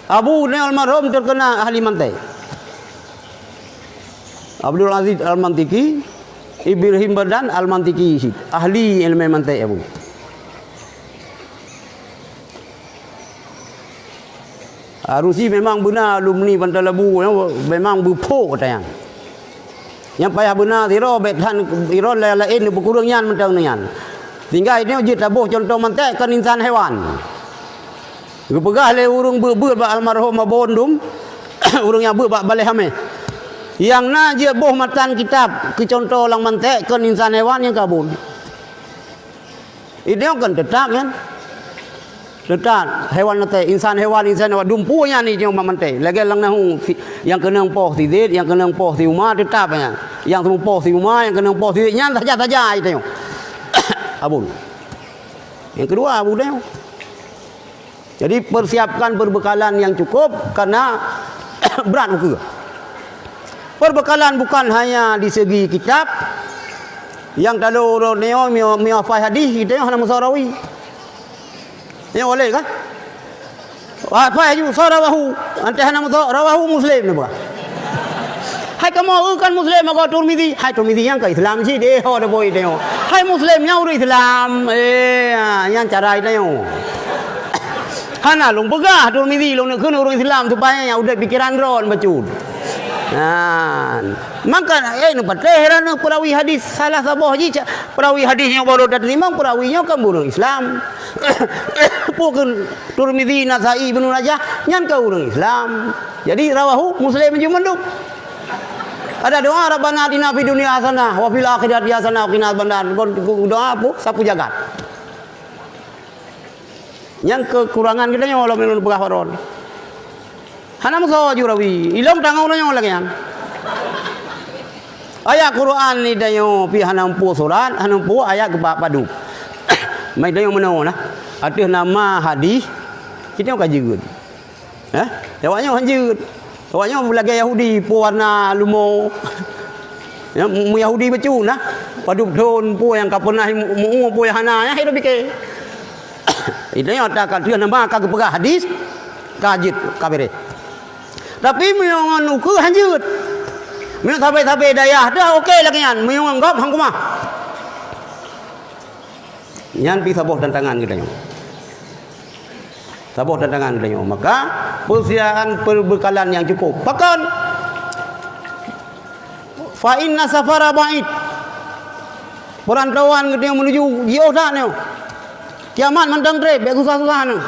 Abu ni almarhum terkenal ahli manték. Abdul Aziz Al-Mantiki, Ibrahim Badan Al-Mantiki cit, ahli iéleumé manték Abu. Arusi memang beuna alumni Pantai Labu, memang beuphok ata nyan. Nyang payah beuna sidroe, bék that sidroe laén neupeukureueng nyan mantong nyan. Sehingga nyoe jeuet taboh cuntoh manték kon insan hewan. Geupeugah lé ureuëng beuet-beuet bak almarhum Abu Undum, ureuëng nyang beuet bak Baleh Hameh. Nyang na jeuet boh matan kitab keu cuntoh lam manték kon insan hewan nyang kabon. Idéh kan teutap nyan. Teutap hewan nate, insan hewan, insan hewan, dumpeue nyan idéh manté. Lagée lam nahu, si, nyang keunong poh si Zét, nyang keunong poh si Uma, teutap nyan. Nyang seumeung poh si Uma, nyang keunong poh si Zét, nyan saja-saja idéh. Abon. Nyang keudua, Abu Dayah. Jadi, persiapkan perbekalan yang cukup karena brat ukeue. Perbekalan bukan hanya di segi kitab, nyang talo uroe nyoe mio, mio hafai hadis, geutanyoe hana meusoe rawi. Nyoe walek kan? Hafai aju, soe rawahu. Anteh hana meusoe, rawahu Muslim neuba. Hai kamoe, eu kan Muslim, agoe Tirmizi. Hai Tirmizi nyang ka Islam cit, eh, ho dapoi tanyoe. Hai Muslim nyang ureuëng Islam. Eh, ha, nyang cara tanyoe. Hana lôn peugah Tirmizi lôn neukheun ureuëng Islam supaya nyang udeb pikeran droe bacut. Nah, maka, eh, neupatéh droe perawi hadis salah saboh jih, ca-, perawi hadis nyang baru tateurimong, perawi nyoe kan ureuëng Islam. Peue kheun Tirmizi, Nasai, Ibnu Majah, nyan kan ureuëng Islam. Jadi, rawahu Muslim jih mandum. Ada doa, "Rabbana atina fid dunya hasanah, wa fil akhirati hasanah, wa qina adzabannar." Kon, kon doa apa? Sapu jagat. Nyang kekurangan geutanyoe lom lôn peugah baroe. Hana meusoe aju rawi. Ilong tangoe tanyoe lagée nyan. Ayat Quran ni tanyoe pih hana muphom surat, hana muphom ayat geuba padub. Mai tanyoe meunoe nah. Ateueh nama hadis, kita ka jeuet. Eh? Awak nyoe hanjeuet. Awak nyoe lagée Yahudi, peue warna lumo. Ya, mu-, Yahudi bacut nah. Padub thon peue nyang ka pernah mu-, mu-, peue nyang hana, ya, hidup pike. Itu nyata ka tuan nama ka geupeugah hadis, ka jeuet, ka beres. Tapi meunyoe ngon ukeue hanjeuet. Meunyoe sabe-sabe dayah dah okey lagée nyan, meunyoe ngon gob hang keumah. Nyan pih saboh tantangan geutanyoe. Saboh tantangan geutanyoe. Maka, persediaan perbekalan yang cukup. Pakon? Fa inna safara ba'id. Peurantauan geutanyoe menuju jiôh that nyoe. Kiamat mantong treb, bék susah-susah nyoe.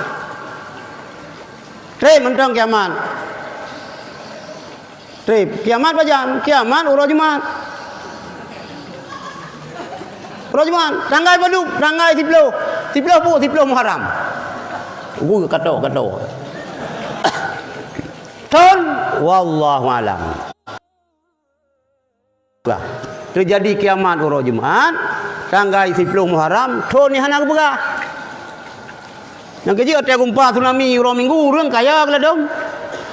Treb mantong kiamat. Treb, kiamat pajan, kiamat uroe Jumat. Uroe Jumat, tanggai padub, tanggai siplôh. Siploh pu, siploh Muharram. Gue kato-kato. Thon, wallahu alam. Lah, teujadi kiamat uroe Jumat, tanggai siploh Muharram, thon nyan hana geupeugah. Nyang keujeuet watèe geumpa tsunami uroe Minggu, ureueng kaya geuladom.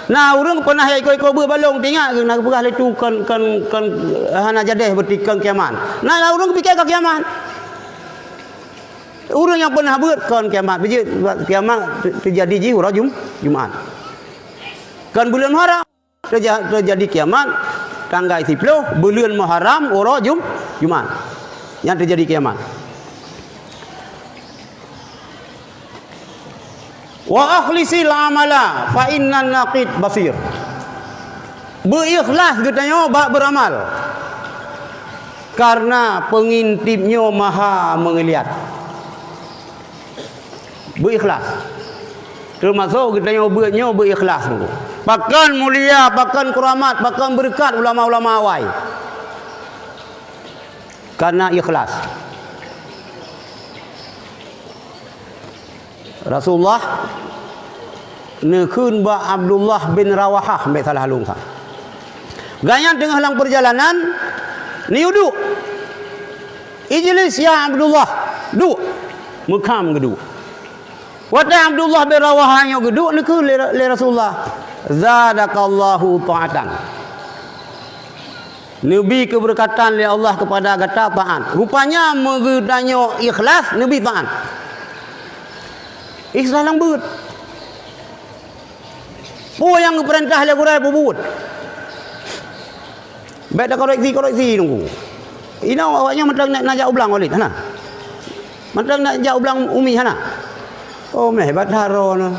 Na ureueng peunah jak iko-iko beuet balong, teuingat geuh na geupeugah lé tu kon, kon, kon, hana jadeh beuti kon kiamat. Na ureueng geupike ka kiamat. Ureueng nyang peunah beuet kon kiamat, beujeuet kiamat teujadi jih uroe Jum-, Jumat. Kon buleuen Muharram. Teuja-, teujadi kiamat tanggai siploh buleuen Muharram uroe Jum-, Jumat. Nyan teujadi kiamat. "Wa akhlisil amala fa innan naqid basir." Beuikhlas geutanyoe bak beuramal, karena peungintip nyoe maha meungeuliat. Beuikhlas. Teumasok geutanyoe beuet nyoe beuikhlas. Pakon mulia, pakon keuramat, pakon beureukat ulama-ulama awai. Karena ikhlas. Rasulullah neukheun bak Abdullah bin Rawahah, bèk salah lôn sa. Gobnyan teungoh lam peurjalanan, neuyue duek. "Ijlis ya Abdullah, duek." Meukham geuduek. Watèe Abdullah bin Rawahah nyoe geuduek, neukheun lé, lé Rasulullah, "Zadakallahu ta'atan." Neubi keubeureukatan lé Allah keupada gata taát. Rupanya meugeutanyoe ikhlas neubi taát. Ikhlas lam beuet. Peue nyang geupeurintah lé gurèe peubuet. Bèk takoreksi-koreksi nunggu. Inoe awaknyan mantong na, na jak u blang Walid, hana. Mantong na jak u blang Umi, hana. Oh, meuhebat that droeneuh.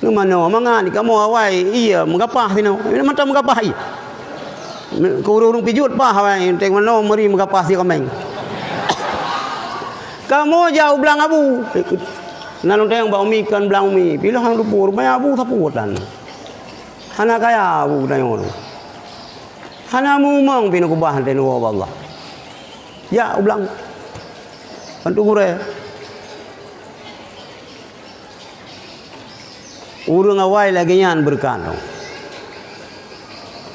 Ngon manoe mangat kamoe awai, iya meugapah sinoe. Mantong meugapah, iya. Keu ureueng-ureueng pijuet pah awai, teuh manoe meuri meugapah si kaméng. Kamoe jak u blang Abu. Na lôn tanyong bak Umi, kon blang Umi. Pilah hana teupeu, rupanya Abu sapeue tan. Hana kaya Abu tanyoe. Hana mumang pih neukeubah teuh neuwoe bak Allah. Jak u blang. Bantu gurèe. Ureueng awai lagèe nyan beureukat.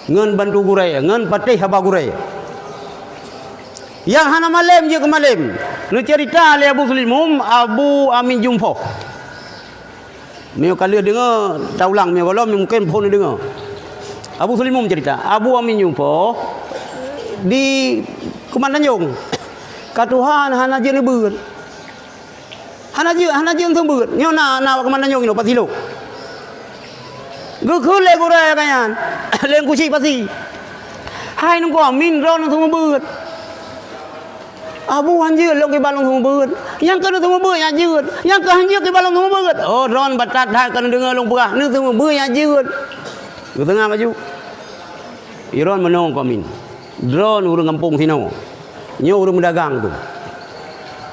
Ngon bantu gurèe, ngon patéh haba gurèe. Nyang hana malém jeuet keu malém. Neuceurita lé Abu Sulimum, Abu Amin Jumpoh. Meunyoe ka lheueh deungoe, taulang, meunyoe gohlom mungken phon neudeungoe. Abu Sulimum ceurita, Abu Amin Jumpoh di Keuman Tanjong. Ka tuha hana jeuet neubeuet. Hana jeuet, hana jeuet neuseumeubeuet. Nyoe na, na Keuman Tanjong inoe, Pasi Lhok. Geukheun lé gurèe gobnyan, lé Teungku Chik Pasi. Hai Teungku Amin, droeneuh neuseumeubeuet. Abu, han jeuet lôn kiban lôn seumeubeuet. Nyang keuh neuseumeubeuet nyang jeuet. Nyang keuh han jeuet kiban lôn seumeubeuet. Oh, droeneuh batat that ka neudeungoe lôn peugah, neuseumeubeuet nyang jeuet. Geuteungoh maju. Droeneuh meunoe Teungku Amin. Droeneuh ureueng gampông sinoe. Nyoe ureueng meudagang tu.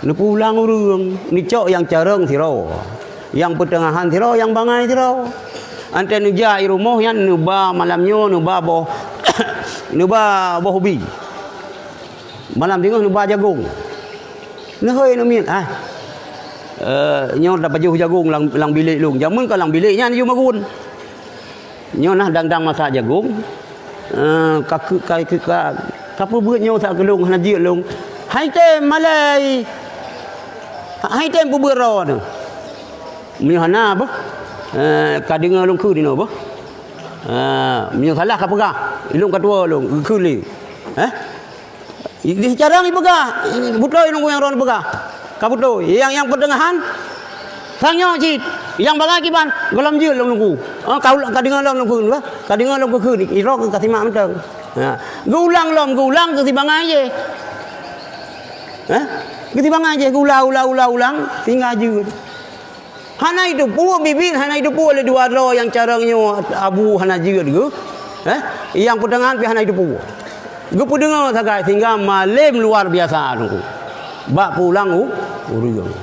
Neupeulang ureueng, neucok nyang carông sidroe, nyang peuteungahan sidroe, nyang bangai sidroe. Antée neujak i rumoh nyan neuba malam nyoe, neuba boh, neuba boh ubi. Malam teungoh neuba jagông. Neuhôi neumiet, ah. Eh, nyoe tapajoh jagông lam, lam bilék lôn. Jameun ka lam bilék nyan yue magun. Nyoe nah dang-dang masak jagông. Eh, ka keu-, ka, ka, ka peubeuet nyoe sa keu lôn, hana jeuet lôn. Hai tem malée. Hai tem peubeuet droeneuh. Meunyoe hana beuh. Eh, ka deungoe lôn kheun inoe beuh. Eh, meunyoe salah ka peugah, ilôn ka tuwoe lôn, geukheun lé. Eh? Di, di carông ipeugah, beutôi lôn nyang droeneuh peugah. Ka beutôi. Nyang, nyang peuteungahan, sang nyoe cit. Nyang bangai kiban, gohlom jeuet lôn nunggu. Ah, ka ulang, ka deungoe lom lôn kheun, bah. Ka deungoe lôn kheun, droe ka simak mantong. Ha. Geuulang lom, geuulang keu si bangai jéh. Ha? Keu si bangai jéh, geuulang, ulang, ulang, ulang, sehingga jeuet. Hana jiteupeue biet-biet, hana jiteupeue lé dua droe nyang carông nyoe Abu hana jeuet geuh. Eh? Nyang peuteungahan pih hana jiteupeue. Geupeudeungoe sagai sehingga malem luar biasa teungku. Bak peulang u-, ureueng.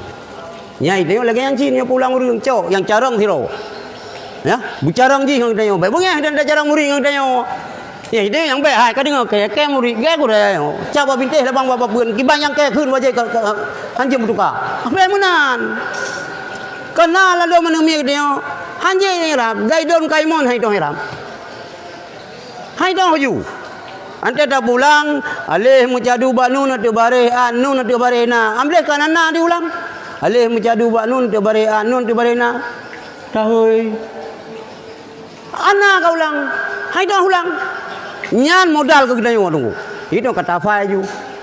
Nyang jitanyong lagée nyan cit, nyang peulang ureueng cok, nyang carông sidroe. Ya, beucarông jih ngon geutanyoe. Bék beungéh dan tacarông murit ngon geutanyoe. Ya, jitanyong nyang bék, hai, ka deungoe kée, kée murit, kée gurée. Cak bak bintéh labang bak, bak peuen, kiban nyang kée kheun wajéb ka, ka, Hanjeuet meutuka. Apa meunan? Kena lalu meuneumiet dia. Hanjeuet irab. Zaidun kaimun hai toh irab. Hai toh ju. Ante tapulang, aleh meucadu bak nun ateueh bareh an, nun ateueh bareh na. Amleh kana na diulang. Aleh meucadu bak nun ateueh bareh an, nun ateueh bareh na. Tahoi. Ana ka ulang. Hai toh ulang. Nyan modal keu geutanyoe tunggu. Itu kata fai ju.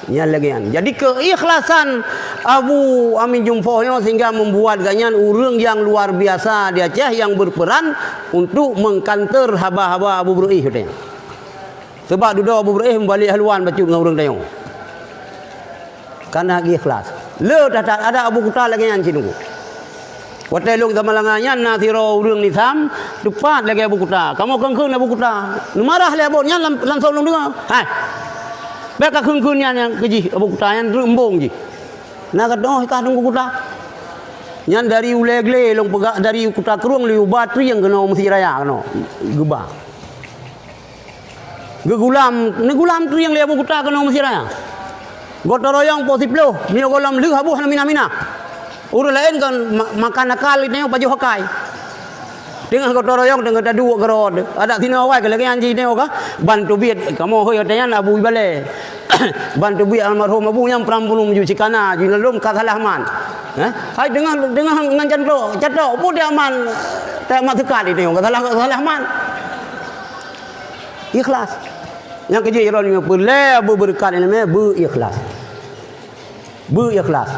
Nyan lagèe nyan. Jadi keikhlasan Abu Amin Jumpoh nyoe sehingga membuat gobnyan ureueng yang luar biasa di Aceh yang berperan untuk mengkanter haba-haba Abu Beureu'ih katanya. Sebab dudoe Abu Beureu'ih meubalek haluan bacut ngon ureueng tanyoe. Kana ikhlas. Le that-that ada Abu Kuta lagèe nyan cit nunggu. Watèe lôn Samalanga nyan na sidroe ureueng Nisam, teupat lagèe Abu Kuta. Kamoe kheun-kheun Abu Kuta. Neumarah lé Abu nyan lam-, langsong lôn deungö. Hai. Bèk kakheun-kheun nyan nyang keujih Abu Kuta nyan treuk embong jih. Na ka teu'oh ka Teungku Kuta. Nyan dari ulèe glé lôn peugah dari Kuta Krueng lé uba trieng keunoe Meuseujid Raya keunoe. Geuba. Geugulam, neugulam trieng lé Abu Kuta keunoe Meuseujid Raya. Gotong royong poh siploh, miyueb gohlom lheueh habôh hana minah-minah. Ureueng laén kan ma-, makan akal geutanyoe pajoh akai. Teungoh gotong royong teungoh taduek keudroe. Adak sinoe awai keu lagèe nyan jih tanyoe ka. Ban teubiet kamoe hôi watèe nyan Abu Ibalè. Ban teubiet almarhum Abu nyang pram pulung ju cikana ju lom ka salah man. Eh? Hai teungoh, teungoh ngon cantok, catok pun dia man. Tak mat seukat tanyoe ka salah, ka salah man. Ikhlas. Nyang keujeuet droeneuh peureulèe beubeureukat ileumèe beu ikhlas. Beu ikhlas.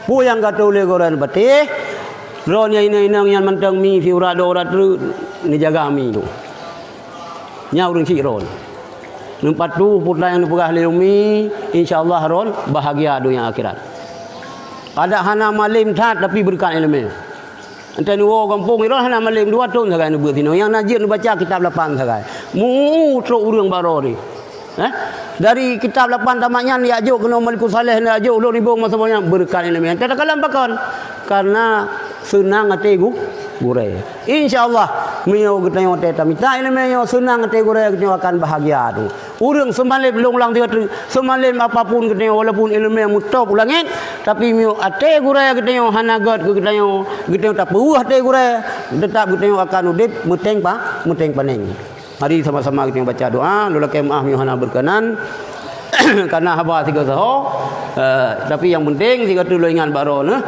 Peue nyang ka tuléh gurèe neupatéh, droeneuh inong-inong nyan mantong mi siurat dua urat treuk neujaga mi tu. Nyan ureueng syiek droeneuh. Neupatuh peue nyang neupeugah lé umi, insya Allah droeneuh bahagia donya akhirat. Adak hana malém that tapi beureukat ileumèe. Entah neuwoe gampông droeneuh hana malém dua thôn sagai neubeuet sinoe. Nyang na jeuet neubaca kitab lapan sagai. Meu trok ureueng bak droeneuh. Eh? Dari kitab lapan tamat nyan jak jok keunoe Malikussaleh, jak jok Ulôn Ibong masa nyan beureukat ileumèe. Entah takalon pakon? Karena seunang até gu-, gurèe. Insya Allah, meunyoe geutanyoe watèe tamita ileumèe nyoe seunang até gurèe geutanyoe akan bahagia tu. Ureueng seumalém lôn ulang tiga kali, seumalém apapun geutanyoe walaupun ileumèe meutôb u langét, tapi meunyoe até gurèe geutanyoe hana gèt keu geutanyoe, geutanyoe tapeuweuh até gurèe, teutap geutanyoe akan udép meuténg pa-, meuténg panéng. Mari sama-sama geutanyoe baca doa, lôn lakèe meu'ah meunyoe hana beukeunan, karena haba sigoe saho, eh, tapi nyang penting sigoe teuk lôn ingat bak droeneuh.